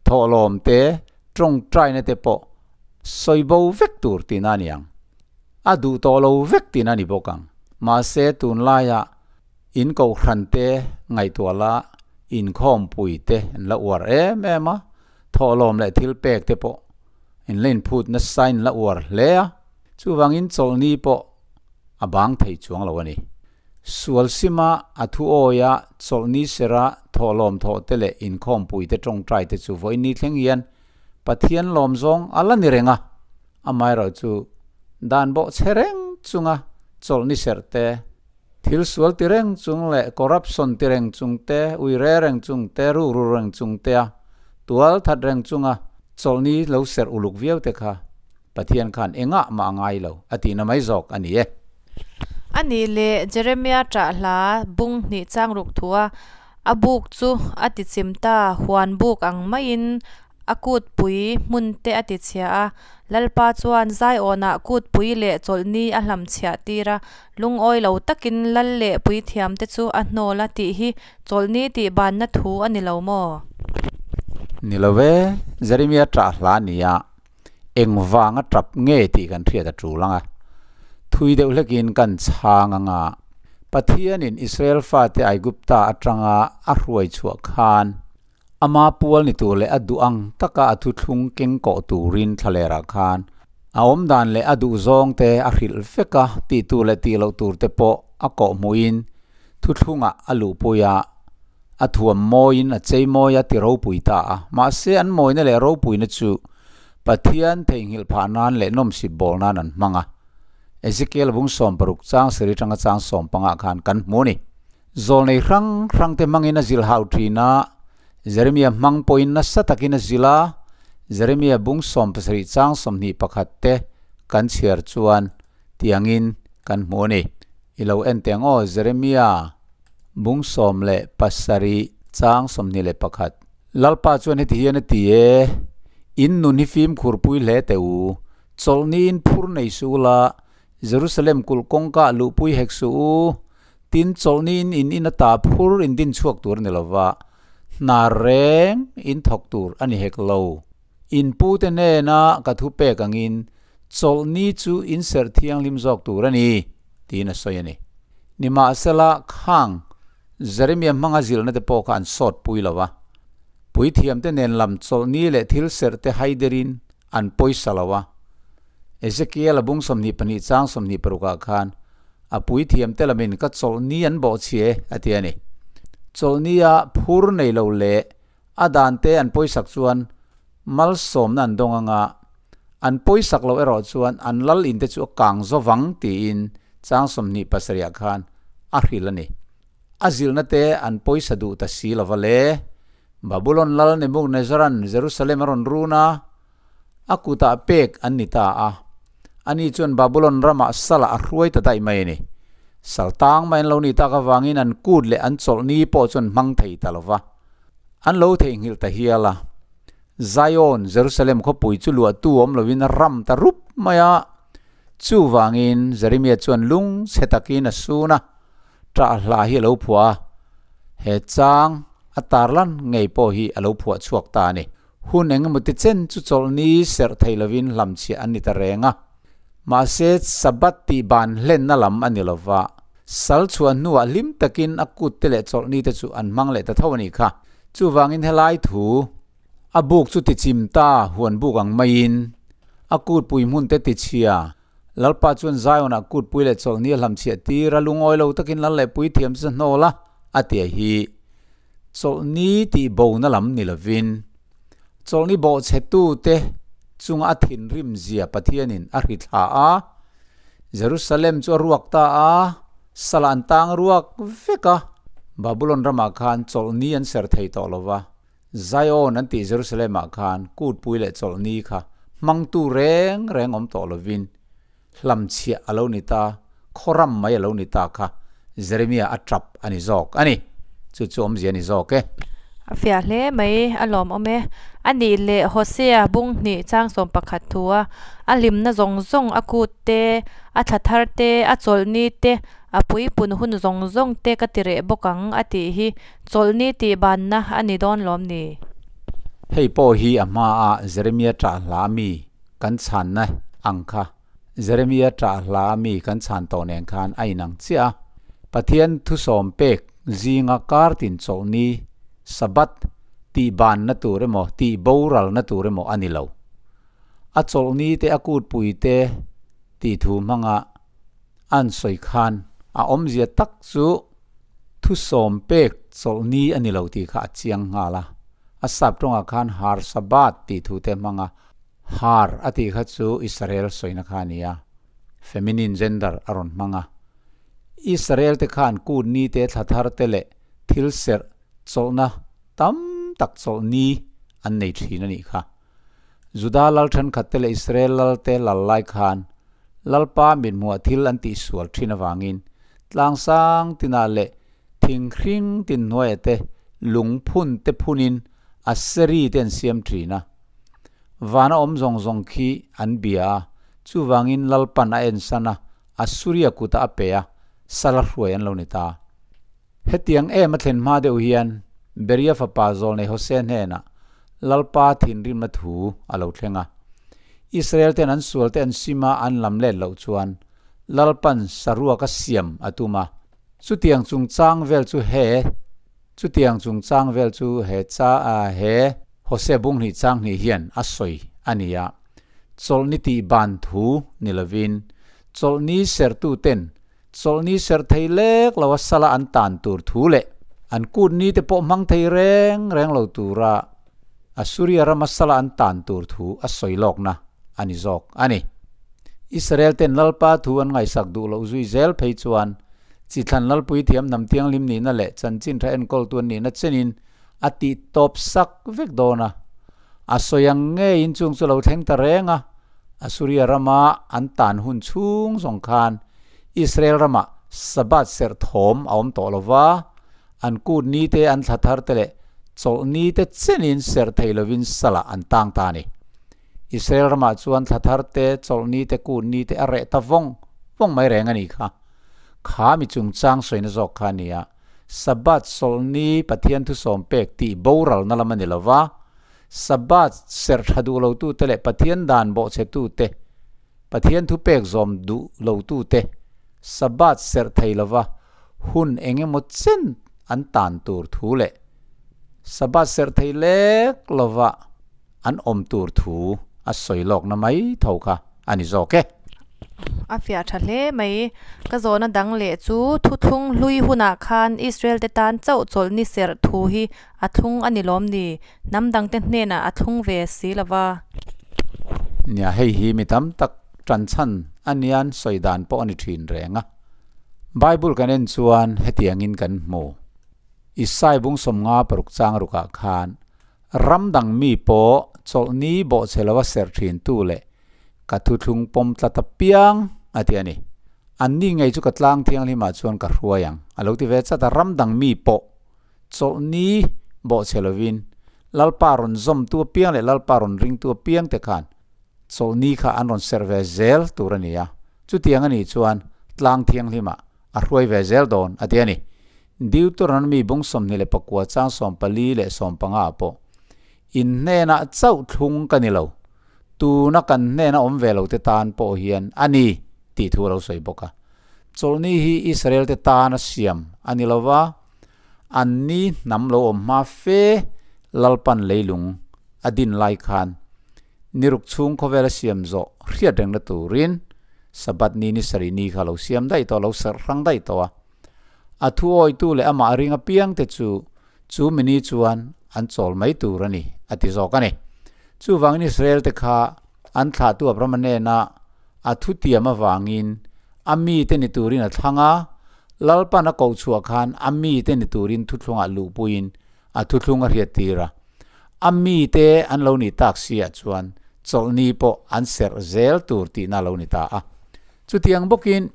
thawhlawm te, tawngtaina te pawh sawibo vek tur tihna a ni ang. A duh tawh lo vek tihna a ni bawk ang. Mahse tunlaiah In kohhran te ngaihtuah la, inkhawmpui te an la uar em em a, thawhlawm leh thil pek te pawh in la inphut nasa in la uar hle a, chuvangin chawlhni pawh a bang thei chuang lo a ni. Sual sima a thu awia chawlhni sera thawhlawm thawh te leh inkhawmpui te tawngtai te chu vawiin ni thleng hian Pathian lawm zawng a la ni reng a, amaherawhchu dan bawh chhe reng chunga chawlhni serh te, Thil sual ti reng chung leh corruption ti reng chung te, ui re reng chung te, rukru reng chung tea tual that reng chunga chawlhni lo serh uluk viau te kha Pathian khan engah mah a ngai lo a tihna mai zawk a ni e. A nih leh Jeremia ṭah hla bung hnih chang ruk thu a, a buk chu a ti chim ta, huan buk ang maiin A kutpui hmun te a ti chhia a, Lalpa chuan Zion-ah kutpui leh chawlhni a hlam chhiah tir a, lungawi lo takin lal leh puithiam te chu a hnawl a tih hi chawlhni tih banna thu a ni lo maw? Ni lo ve, Jeremia ṭah hla nia engvanga ṭap nge tih kan hriat a ṭul ang a, thui deuh hlekin kan chhang ang a, Pathianin Israel fate Aigupta aṭanga a hruai chhuah khan, Ama pual ni tur leh a duh ang taka a thuthlung keng kawh turin thlalerah khan a awm dan leh a duh zawng te a hrilh vek a, tih tur leh tih loh tur te pawh a kawh hmuhin thuthlungah a luhpui a, a thuam mawiin a chei mawi a ti ropui ta a. Mahse an mawina leh ropuina chu Pathian theihnghilh phah nan leh nawmsip bawl nan an hmang a. Ezekiel bung 60 chang sarih atanga chang 15 khan kan hmu a ni. Zawlnei hrang hrangte hmangin a zilh hau thin a, Jeremia hmang pawhin nasa takin a zilh a, Jeremia bung 70 chang 21 te kan chhiar chuan tiangin kan hmu a ni. I lo en teh ang aw, Jeremia bung 17 chang 21. Lalpa chuan heti hian a ti e, In nun hi fimkhur pui hle teh u, chawlhni in phur nei suh ula, Jerusalem kulh kawngka ah luhpui hek suh u, tin chawlhni in in in ata phur in din chhuak tur a ni lova, hna reng in thawk tur a ni hek lo. In pute hnena ka thu pek angin chawlhni chu in serh thianghlim zawk tur a ni, tiin a sawi a ni. Nimahsela, khang Jeremia hmanga zilhna te pawh kha an sawt pui lo a. Puithiamte nen lam chawlhni leh thil serh te haiderin an pawisa lo a. Ezekiel a bung 22 chang 26 ah khan a puithiamte lamin ka chawlhni an bawhchhia e a ti a ni. Chawlhni a phur nei lo leh a dan te an pawisak chuan malsawmna an dawng anga an pawisak loh erawh chuan an lal in te chu a kang zawvang tiin chang 27 ah khan a hrilh a ni. A zilhna te an pawisa duh ta si lova le. Babulon lal Nebuchadnezzar-a'n Jerusalem a rawn run a, a kutah pek an ni ta a. Ani chuan Babulon ramah salah a hruai ta daih mai a ni. Sal tang mai an lo nih tak avangin an kut leh an chawlhni pawh chu an hmang thei ta lova. An lo theihnghilh ta hial a. Zion, Jerusalem khawpui chu luahtu awm lovin a ram ta rup mai a. Chuvangin Jeremia chuan lung chhe takin a sun a. Ṭah hla hi a lo phuah a, he chang a tarlan ngei pawh hi a lo phuah chhuak ta a ni. Hun eng emaw ti chen chu chawlhni serh thei lovin hlamchhiah an ni ta reng a. Mahse, Sabbath tih ban hlenna lam a ni lova, sal chhuah hnuah hlim takin a kut te leh chawlhni te chu an hmang leh ta tho a nih kha. Chuvangin helai thu a buk chu tichim ta huan buk ang maiin a kutpui hmun te tichhia Lalpa chuan Zion-ah kutpui leh chawlhni a hlamchhiah tir a, lungawi lo takin lal leh puithiam chu hnawl a, a ti a hi. Chawlhni tih bona lam ni lovin, chawlhni bawhchhetute chunga a thinrim zia Pathianin a hri thla a, Jerusalem chu a ruak ta a, salah an tang ruak vek a, Babulon ramah khan chawlhni an ser thei tawh lo va, Zion an tih Jerusalem-ah khan kutpui leh chawlhni kha hmangtu reng reng awm tawh lovin hlamchhiah a lo ni ta, khawram mai a lo ni ta kha Jeremia a tap a ni zawk a ni. Chu chu awmzia a ni zawk e. A fiah hle mai, a lawmawm e. A nih leh Hosea bung hnih chang 11 thu a, a hlimna zawng zawng a kut te, a thla thar te, a chawlhni te, a puipun hun zawng zawng te ka ti reh bawk ang a tih hi Chawlhni tih banna a ni dawn lawm ni? Hei pawh hi a hmaah Jeremia ṭah hla mi kan chhanna ang kha Jeremia ṭah hla mi kan chhan tawh nen khan a inang chiah a. Pathian thusawm pek zinga kar tin chawlhni, Sabbath, tih banna tur emaw tih boralna tur emaw a ni lo. A chawlhni te a kutpui te tih thu hmanga an sawi khan a awmzia tak chu Thusawm pek chawlhni a ni lo tih kha a chiang nghal a. A sap tawngah khan Har Sabbath tih thu te hmang a, Har a tih kha chu Israel sawina kha a ni a, feminine gender a rawn hmang a. Israel te khan kut ni te thla thar te leh thil serh chawlhna tam tak chawlhni an nei thin a nih kha. Juda lal thenkhat te leh Israel lal te lal lai khan Lalpa mithmuah thil an tihsual thin avangin tlangsang tinah leh thinghring tin hnuaiah te lungphun te phunin Aseri te an siam thin a. Vana awm zawng zawng khi an bia a, chuvangin Lalpan a ensan a, Asuria kutah a pe a, sala hruai an lo ni ta. Hetiang em a thlen hma deuh hian Beria fapa Zawlnei Hosea hnenah Lalpa thinrimna thu a lo thleng a. Israel ten an sual te an sim a an lam let loh chuan Lalpan saruak a siam a tum a. Chutiang chungchang vel chu he Chutiang chungchang vel chu he cha he Hosea bunghnih chang hnih hian a sawi a ni a. Chawlhni tih ban thu ni lovin chawlhni sertu ten Chawlhni serh thei lek lo a sala an tan tur thu leh an kut ni te pawh hmang thei reng reng lo tura Assuria rama sala an tan tur thu a sawi lawkna a ni zawk a ni. Israel ten Lalpa thu an ngaihsak duh loh zui zel phei chuan chi thlan Lalpui thiam hnam thianghlim nihna leh chanchin tha enkawltu an nihna chenin a tih tawp sak vek dawn a. A sawi ang ngeiin chung chu lo thleng ta reng a, Assuria rama an tan hun chhung zawng khan Israel ramah Sabbath serh thawm a awm tawh lo va, an kut ni te, an thla thar te leh Chawlhni te chenin serh thei lovin salah an tang ta a ni. Israel ramah chuan thla thar te, chawlhni te, kutni te a reh ta vawng vawng mai reng a nih kha. Kha mi chungchang sawina zawk kha a ni a, Sabbath chawlhni Pathian thusawm pek tih boralna lam a ni lo va, Sabbath serh tha duh lotute leh Pathian dan bawhchhetute, Pathian thu pek zawm duh lotute Sabbath serh thei lova hun eng emaw chen an tan tur thu leh Sabbath serh thei lek lova an awm tur thu a sawi lawkna mai tho kha a ni zawk e. A fiah tha hle mai. Ka zawhna dang leh chu thuthlung hlui hunah khan Israel te tan chauh chawlhni serh thu hi a thlung a ni lawm ni? Hnam dangte hnenah a thlung ve si lo va. Nia, hei hi mi tam tak tan chhan a nian sawi dan pawh a ni thin reng a. Bible kan en chuan hetiangin kan hmu. Isai bung sawmnga paruk chang rukah khan ram dang mi pawh chawlhni bawhchhe lova serh thin tu leh ka thuthlung pawm tlat apiang a ti a ni. Anni ngei chu ka tlang thianghlimah chuan ka hruai ang a lo ti ve chat a, ram dang mi pawh Chawlhni bawhchhe lovin Lalpa rawn zawmtu apiang leh Lalpa rawn ringtu apiang te khan chawlhni kha an rawn serh ve zel tur a ni a, chutiang a nih chuan tlang thianghlimah a hruai ve zel dawn a ti a ni. Deuteronomy bung 24 chang 44 leh 15 ah pawh, In hnenah chauh thlung ka ni lo, tuna kan hnena awm ve lo te tan pawh hian a ni tih thu a lo sawi bawk a. Chawlhni hi Israel te tana siam a ni lo va, Anni hnam lo awm hma fe Lalpan leilung a din lai khan niruk chhung khawvel a siam zawh hriat rengna turin Sabbath ni ni sarih ni kha lo siam daih tawh, lo serh hrang daih tawh a. A thu awitu leh amah ring apiangte chu chu mini chuan an chawl mai tur a ni, a ti zawk a ni. Chuvangin Israel-te kha an thlahtu Abrahama hnena a thutiam avangin a mite ni turin a thlang a, Lalpan a koh chhuah khan a mite ni turin thuthlungah luhpuiin a thuthlung a hriattir a. A mite an lo nih tak si ah chuan chawlhni pawh an serh zel tur tihna a lo ni ta a. Chutiang bawkin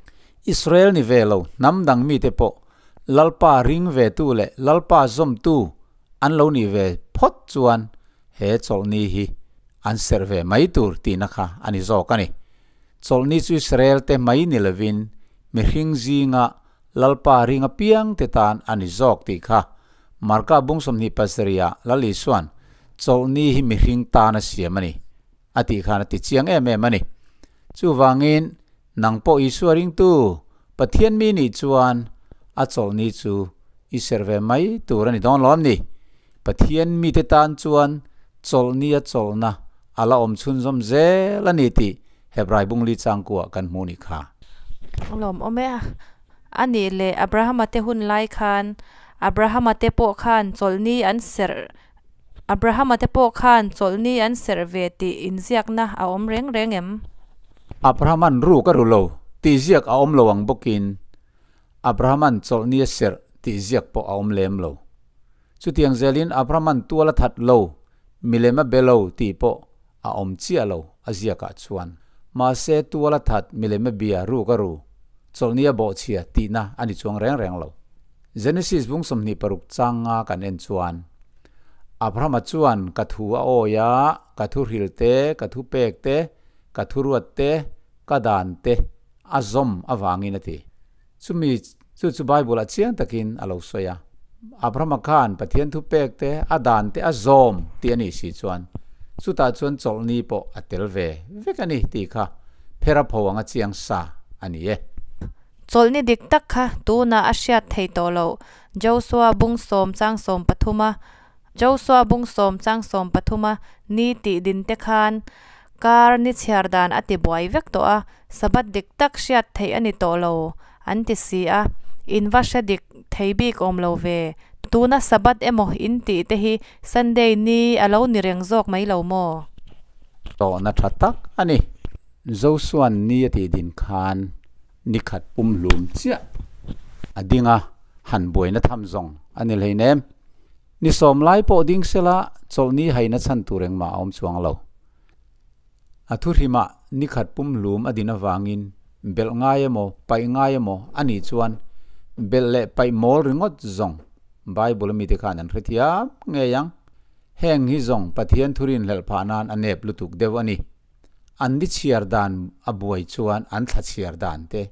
Israel ni ve lo hnam dang mite pawh Lalpa ring vetu leh Lalpa zawmtu an lo nih ve phawt chuan he chawlhni hi an serh ve mai tur tihna kha a ni zawk a ni. Chawlhni chu Israel te mai ni lovin mihring zinga Lalpa ring apiang te tan a ni zawk tih kha Marka bung 27 ah Lal Isuan chawlhni hi mihring tan a siam a ni a tih khan a ti chiang em em a ni. Chuvangin nang pawh Isua ringtu Pathian mi nih chuan a chawlhni chu i serh ve mai tur a ni dawn lawm ni? Pathian mite tan chuan chawlhni a chawlhna a la awm chhunzawm zel a ni tih Hebrai bungli changkuah kan hmuh nih kha. Lawm awm e. A nih leh Abrahama te hun lai khan Abrahama te pawh khan chawlhni an serh Abrahama te pawh khan chawlhni an serh ve tih inziakna a awm reng reng em? Abrahaman ruk a ru lo tih ziak a awm lo ang bawkin Abrahaman chawlhni a serh tih ziak pawh a awm lem lo. Chutiang zelin Abrahaman tual a that lo, milem a be lo tih pawh a awm chiah lo a ziakah chuan. Mahse tual a that, milem a bia, ruk a ru, chawlhni a bawhchhia tihna a ni chuang reng reng lo. Genesis bung 26 chang nga kan en chuan, Abrahama chuan ka thu a awi a, ka thu hril te, ka thu pek te, ka thu ruat te, ka dan te a zawm avangin a ti. Chumi chu chu Bible ah chiang takin a lo sawi a. Abrahama khan Pathian thu pek te, a dan te a zawm tih a nih si chuan chutah chuan chawlhni pawh a tel ve vek a ni tih kha phera pho anga chiang sa a ni e. Chawlhni dik tak kha tunah a hriat thei tawh loh. Joshua bung sawm chang sawm pathum a Joshua bung sawm chang sawm pathum a ni tih din te khan Kar ni chhiar dan a ti buai vek tawh a, Sabbath dik tak hriat theih a ni tawh lo an ti si a, in va hre dik thei bik awm lo ve. Tuna Sabbath emaw in tih te hi Sunday ni a lo ni reng zawk mai lo maw? Tawhna tha tak a ni. Josua'n ni a tih din khan ni khat pum hlum chiah a ding a, han buaina tham zawng a ni hleinem. Ni sawm lai pawh ding sela chawlhni haina chhan tur engmah a awm chuang lo. A thuhrimah ni khat pum hlum a din avangin belh ngai emaw paih ngai emaw a nih chuan belh leh paih mawl ringawt zawng. Bible a mite khan an hrethiam ngei ang. Heng hi zawng Pathian thurin hlelh phah nan a nep lutuk deuh a ni. An ni chhiar dan a buai chuan an thla chhiar dan te,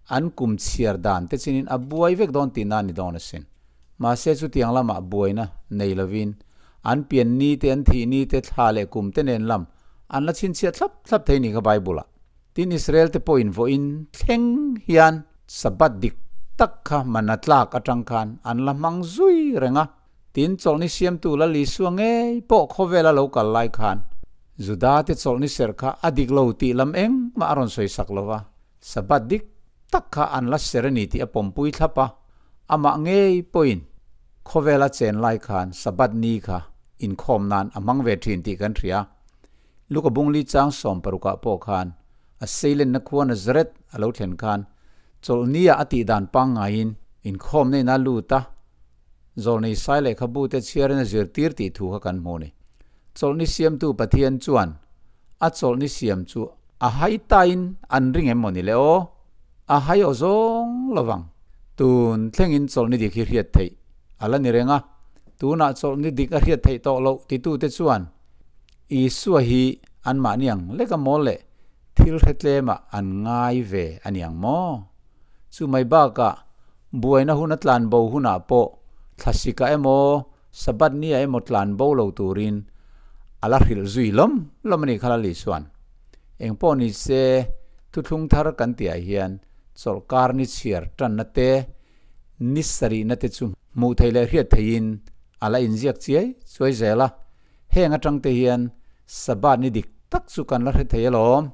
an kum chhiar dan te chinin a buai vek dawn tihna a ni dawn asin. Mahse chutiang lamah buaina nei lovin an pian ni te, an thih ni te, thla leh kum te nen lam an la chhinchhiah thlap thlap thei ni kha Bible ah. Tin Israel te pawhin vawiin thleng hian Sabbath dik tak kha mana tlak atang khan an la hmang zui reng a. Tin chawlhni siamtu Lal Isua ngei pawh khawvela lo kal lai khan Juda te chawlhni serh kha a dik lo tih lam engmah a rawn sawi sak lo va, Sabbath dik tak kha an la serh a ni tih a pawmpui thlap a. Amah ngei pawhin khawvela chen lai khan Sabbath ni kha inkhawm nan a hmang ve thin tih kan hria. Luka bungli chang 16ah pawh khan a seilenna khua Nazareth a lo thlen khan chawlhnia a tih dan pangngaiin inkhawmna in a lut a, Zawlnei sai lehkhabu te chhiarin a zirtir tih thu kha kan hmu a ni. Chawlhni siamtu Pathian chuan a chawlhni siam chu a hai tain an ring em maw ni le aw? A hai aw zawng lovang. Tun thlengin chawlhni dik hi hriat theih a la ni reng a, tunah chawlhni dik a hriat theih tawh loh titute chuan Isua hi anmahni ang lek a mawl leh thil hre tlemah an ngai ve a ni ang maw? Chu mai bakah buaina hun a tlan bo hunah pawh thlasika emaw Sabbath nia emaw tlan bo lo turin a la hrilh zui lawm lawm a ni kha Lal Isua'n. Eng pawh ni se thuthlung thar kan tihah hian chawlhkar ni chhiar tanna te ni sarihna te chu hmuh theih leh hriat theihin a la inziak chiai chuai zel a. Heng atang te hian Sabbath ni dik tak chu kan la hre thei alawm.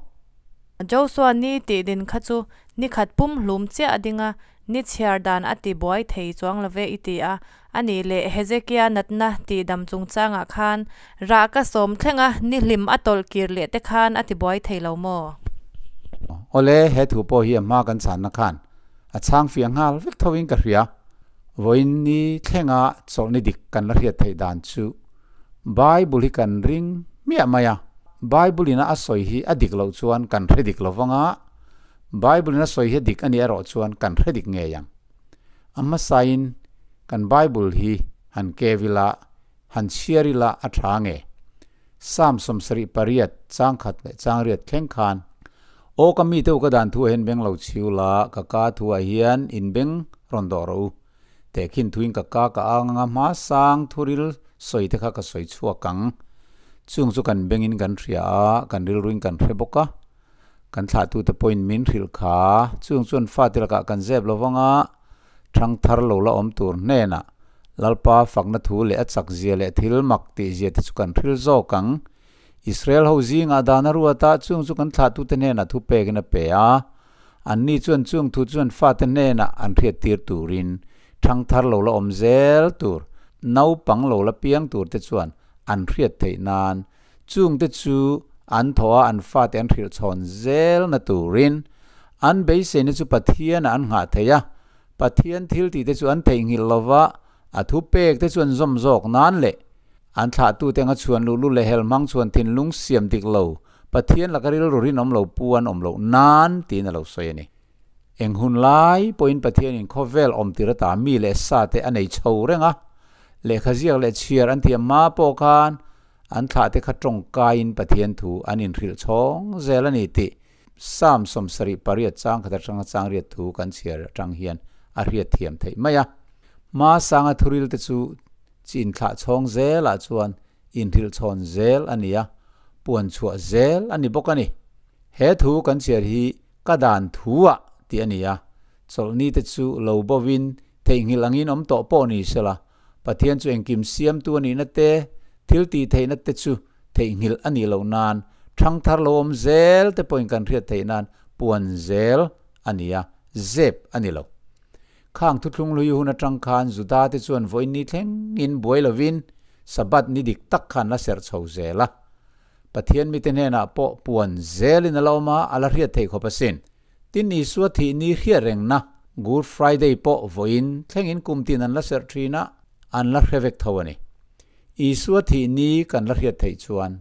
Joshua ni tih din kha chu ni khat pum hlum chiah a ding a, ni chhiar dan a ti buai thei chuang lo ve i ti a. A nih leh Hezekia natna tih dam chungchangah khan rah ka sawm thleng a, ni hlim a tawlh kir leh te khan a ti buai thei lo maw? Awle, he thu pawh hi a hma kan chhanna khan a chhang fiah nghal vek tho in ka hria. Vawiin ni thlenga chawlhni dik kan la hriat theih dan chu Bible hi kan ring hmiah mai a. Bible ina a sawi hi a dik loh chuan kan hre dik lo vang a, Bible ina sawi hi a dik a nih erawh chuan kan hre dik ngei ang. A hmasain kan Bible hi han kev ila, han chhiar ila a tha nge? Psalm 78 chang khat leh chang riat thleng khan, Aw ka mite u ka dan thu ah hian beng lo chhiu la, ka ka thu ah hian in beng rawn dawh rawh u. Tehkhin thuin ka ka ka ang anga hma sang thuril sawi te kha ka sawi chhuak ang. Chung chu kan bengin kan hria a, kan rilruin kan hre bawk a. Kan thlahtute pawhin min hrilh kha. Chung chuan fate lakah kan zep lo vang a, thang thar lo la awm tur hnenah Lalpa fakna thu leh a chak zia leh thil mak tih zia te chu kan hril zawk ang. Israel ho zingah dan a ruat a, chung chu kan thlahtute hnenah thu pekin a pe a. Anni chuan chung thu chuan fate hnenah an hriattir turin thang thar lo la awm zel tur, naupang lo la piang tur te chuan an hriat theih nan chungte chu an thaw a an fate an hrilh chhawn zel na turin an beiseina chu Pathianah an nghah thei a, Pathian thil tih te chu an theihnghilh lova a thu pek te chu an zawm zawk nan leh an thlahtute anga chhuan luh luh leh helhmang chhuan thinlung siam dik lo Pathian laka rilru rinawm lo pu an awm loh nan tiin a lo sawi a ni. Eng hun lai pawhin Pathianin khawvel awm tir ata mi leh sa te a nei chho reng a, lehkha ziak leh chhiar an thiam hma pawh khan an thlahte kha tawngkaiin Pathian thu an inhrilh chhawng zel a ni tih Psalm 78 chang khat atanga chang riat thu kan chhiar atang hian a hriat thiam theih mai a. Hma sanga thuril te chu chi inthlah chhawng zelah chuan inhrilh chhawn zel a ni a, puan chhuah zel a ni bawk a ni. He thu kan chhiar hi ka dan thu ah tih a ni a, chawlhni te chu lo bovin theihnghilh angin awm tawh pawh ni sela, Pathian chu engkim siamtu a nihna te, thil tih theihna te chu theihnghilh a nih loh nan, thang thar lo awm zel te pawhin kan hriat theih nan puan zel a ni a, zep a ni lo. Khang thuthlung hlui hun atang khan Juda te chuan vawiin ni thlengin buai lovin Sabbath ni dik tak khan la serh chho zel a. Pathian mite hnenah pawh puan zelin a la awm a, a la hriat theih khawp asin. Tin Isua thih ni hriat rengna Good Friday pawh vawiin thlengin kum tin an la serh thin a, an la hre vek tho a ni. Isua thih ni kan la hriat theih chuan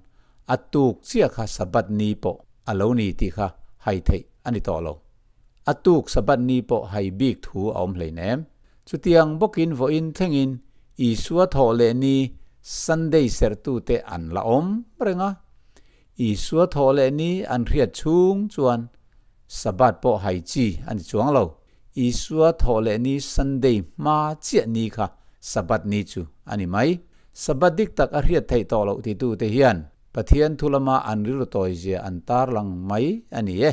a tuk chiah kha Sabbath ni pawh a lo ni tih kha hai theih a ni tawh lo. A tuk Sabbath ni pawh hai bik thu a awm hleinem. Chutiang bawkin vawiin thlengin Isua thawh leh ni Sunday serhtute an la awm reng a. Isua thawh leh ni an hriat chhung chuan Sabbath pawh hai chi a ni chuang lo. Isua thawh leh ni Sunday hma chiah ni kha Sabbath ni chu a ni mai. Sabbath dik tak a hriat theih tawh loh titute hian Pathian thu lama an rilru tawizia an tarlang mai a ni e.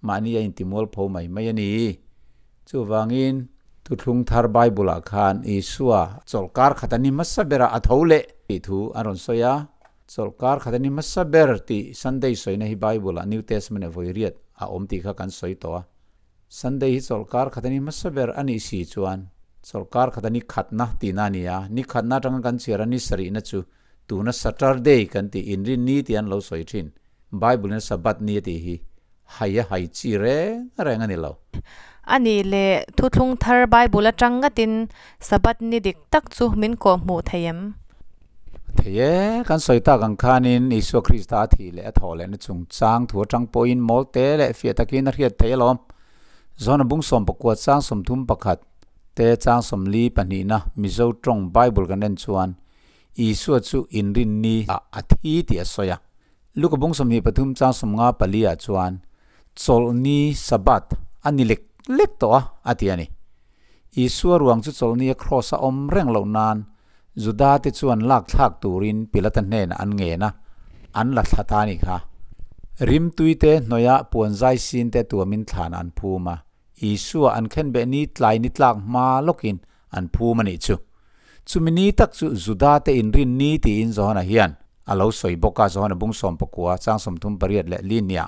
Mahni a intimualpho mai mai a ni. Chuvangin, Thuthlung Thar Bible-ah khan Isua chawlhkar khat a ni hmasa berah a tho leh tih thu a rawn sawi a. Chawlhkar khat a ni hmasa ber tih Sunday sawina hi Bible-ah New Testament ah vawi riat a awm tih kha kan sawi tawh a. Sunday hi chawlhkar khat a ni hmasa ber a nih si chuan chawlhkar khat a ni khatna tihna a ni a. Ni khatna atanga kan chhiar a ni sarihna chu tuna Saturday kan tih inrinni tih an lo sawi thin. Bible-in Sabbath ni a tih hi hai a hai chi reng reng a ni lo. A nih leh Thuthlung Thar Bible atang ngatin Sabbath ni dik tak chu min kawh hmuh thei em? Thei e, kan sawi tak ang khanin Isua Krista a thih leh a thawh lehna chungchang thu atang pawhin mawl te leh fiah takin a hriat thei alawm. John-a bung 11 chang 31 te chang 42na Mizo tawng Bible kan en chuan Isua chu inrinni ah a thi tih a sawi a. Luka bung 23 chang 54 ah chuan Chawlhni, Sabbath, a ni lek lek tawh a, a ti a ni. Isua ruang chu chawlhni a kraws a awm reng loh nan Juda te chuan lak thlak turin Pilata hnenah an ngen a, an la thla ta a ni kha. Rimtui te hnawihah puan zai sin te tuamin thlanah an phum a, Isua an khenbeh ni tlai ni tlak hma lawkin an phum a nih chu. Chumi ni tak chu Juda te inrin ni tiin Johana hian a lo sawi bawk a, Johana bung 19 chang 38 leh li nia.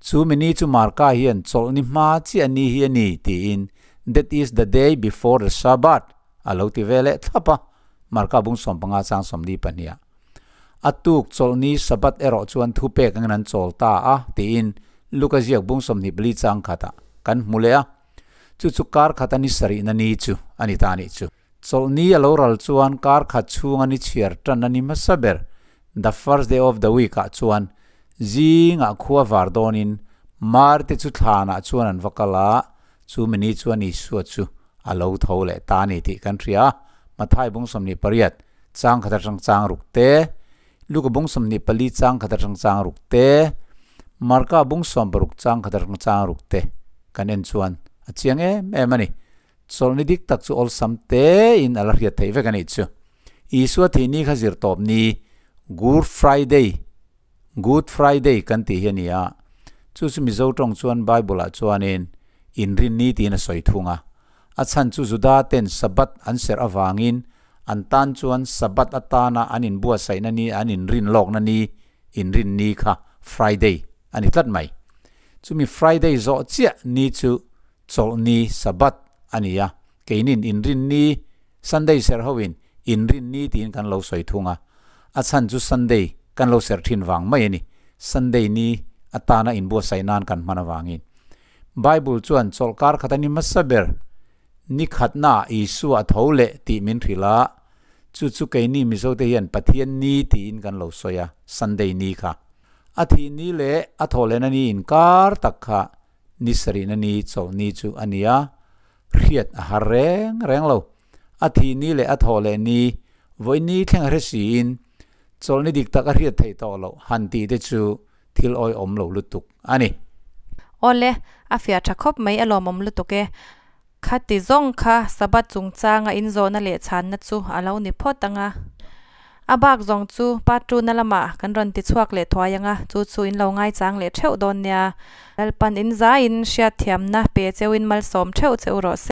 Chumi ni chu Marka hian chawlhni hma chiah ni hi a ni tiin That is the day before the Sabbath a lo ti ve leh thlap a, Marka bung 15 chang 42. A tuk chawlhni Sabbath erawh chuan thupek angin an chawl ta a tiin Luka ziak bung 24 chang khatah kan hmu leh a. Chu chu kar khat a ni sarihna ni chu a ni ta a nih chu. Chawlhni a lo ral chuan kar khat chhunga ni chhiar tan a ni hmasa ber, the first day of the week ah chuan zingah khua var dawnin Marte chu thlanah chuan an va kal a, chu mini chuan Isua chu a lo tho leh ta a ni tih kan hria a. Mathai bung 28 chang khat atang chang ruk te, Luka bung 24 chang khat atang chang ruk te, Marka bung 60 chang khat atang chang ruk te kan en chuan a chiang em em a ni. Chawlhni dik tak chu awlsam tein a la hriat theih vek a nih chu. Isua thih ni kha zir tawp ni Good Friday, Good Friday, kan tih hi a ni a. Chu chu Mizo tawng chuan Bible ah chuanin inrin ni tiin a sawi thung a. A chhan chu Juda ten Sabbath an serh avangin an tan chuan Sabbath atana an inbuatsaihna ni, an inrin lawkna ni, inrin ni kha Friday a ni tlat mai. Chumi Friday zawh chiah ni chu Chawlhni, Sabbath, a ni a, keinin Inrinni, Sunday serh hoin Inrinni tiin kan lo sawi thung a, a chhan chu Sunday kan lo serh thin vang mai a ni, Sunday ni atana inbuatsaih nan kan hman avangin. Bible chuan chawlhkar khat a ni hmasa ber, ni khatnaah Isua a tho leh tih min hrilh a, chu chu keini Mizote hian Pathian ni tiin kan lo sawi a, Sunday ni kha. A thih ni leh a thawhlehna ni inkar tak kha Ni sarihna ni chawlhni chu a ni a, hriat a har reng reng lo. A thih ni leh a thawh leh ni, vawi ni thleng a hre siin, chawlhni dik tak a hriat theih tawh loh han tih te chu thil awihawm lo lutuk a ni. Awle, a fiah tha khawp mai a lawmawm lutuk e. Khati zawng kha Sabbath chungchanga inzawhna leh chhanna chu a lo ni phawt ang a. A bak zawng chu part two na lamah kan rawn ti chhuak leh thuai ang a, chu chu in lo ngaichang leh theuh dawn nia. Lalpan in zaiin hriatthiamna pe cheuin malsawm theuh che u rawh se.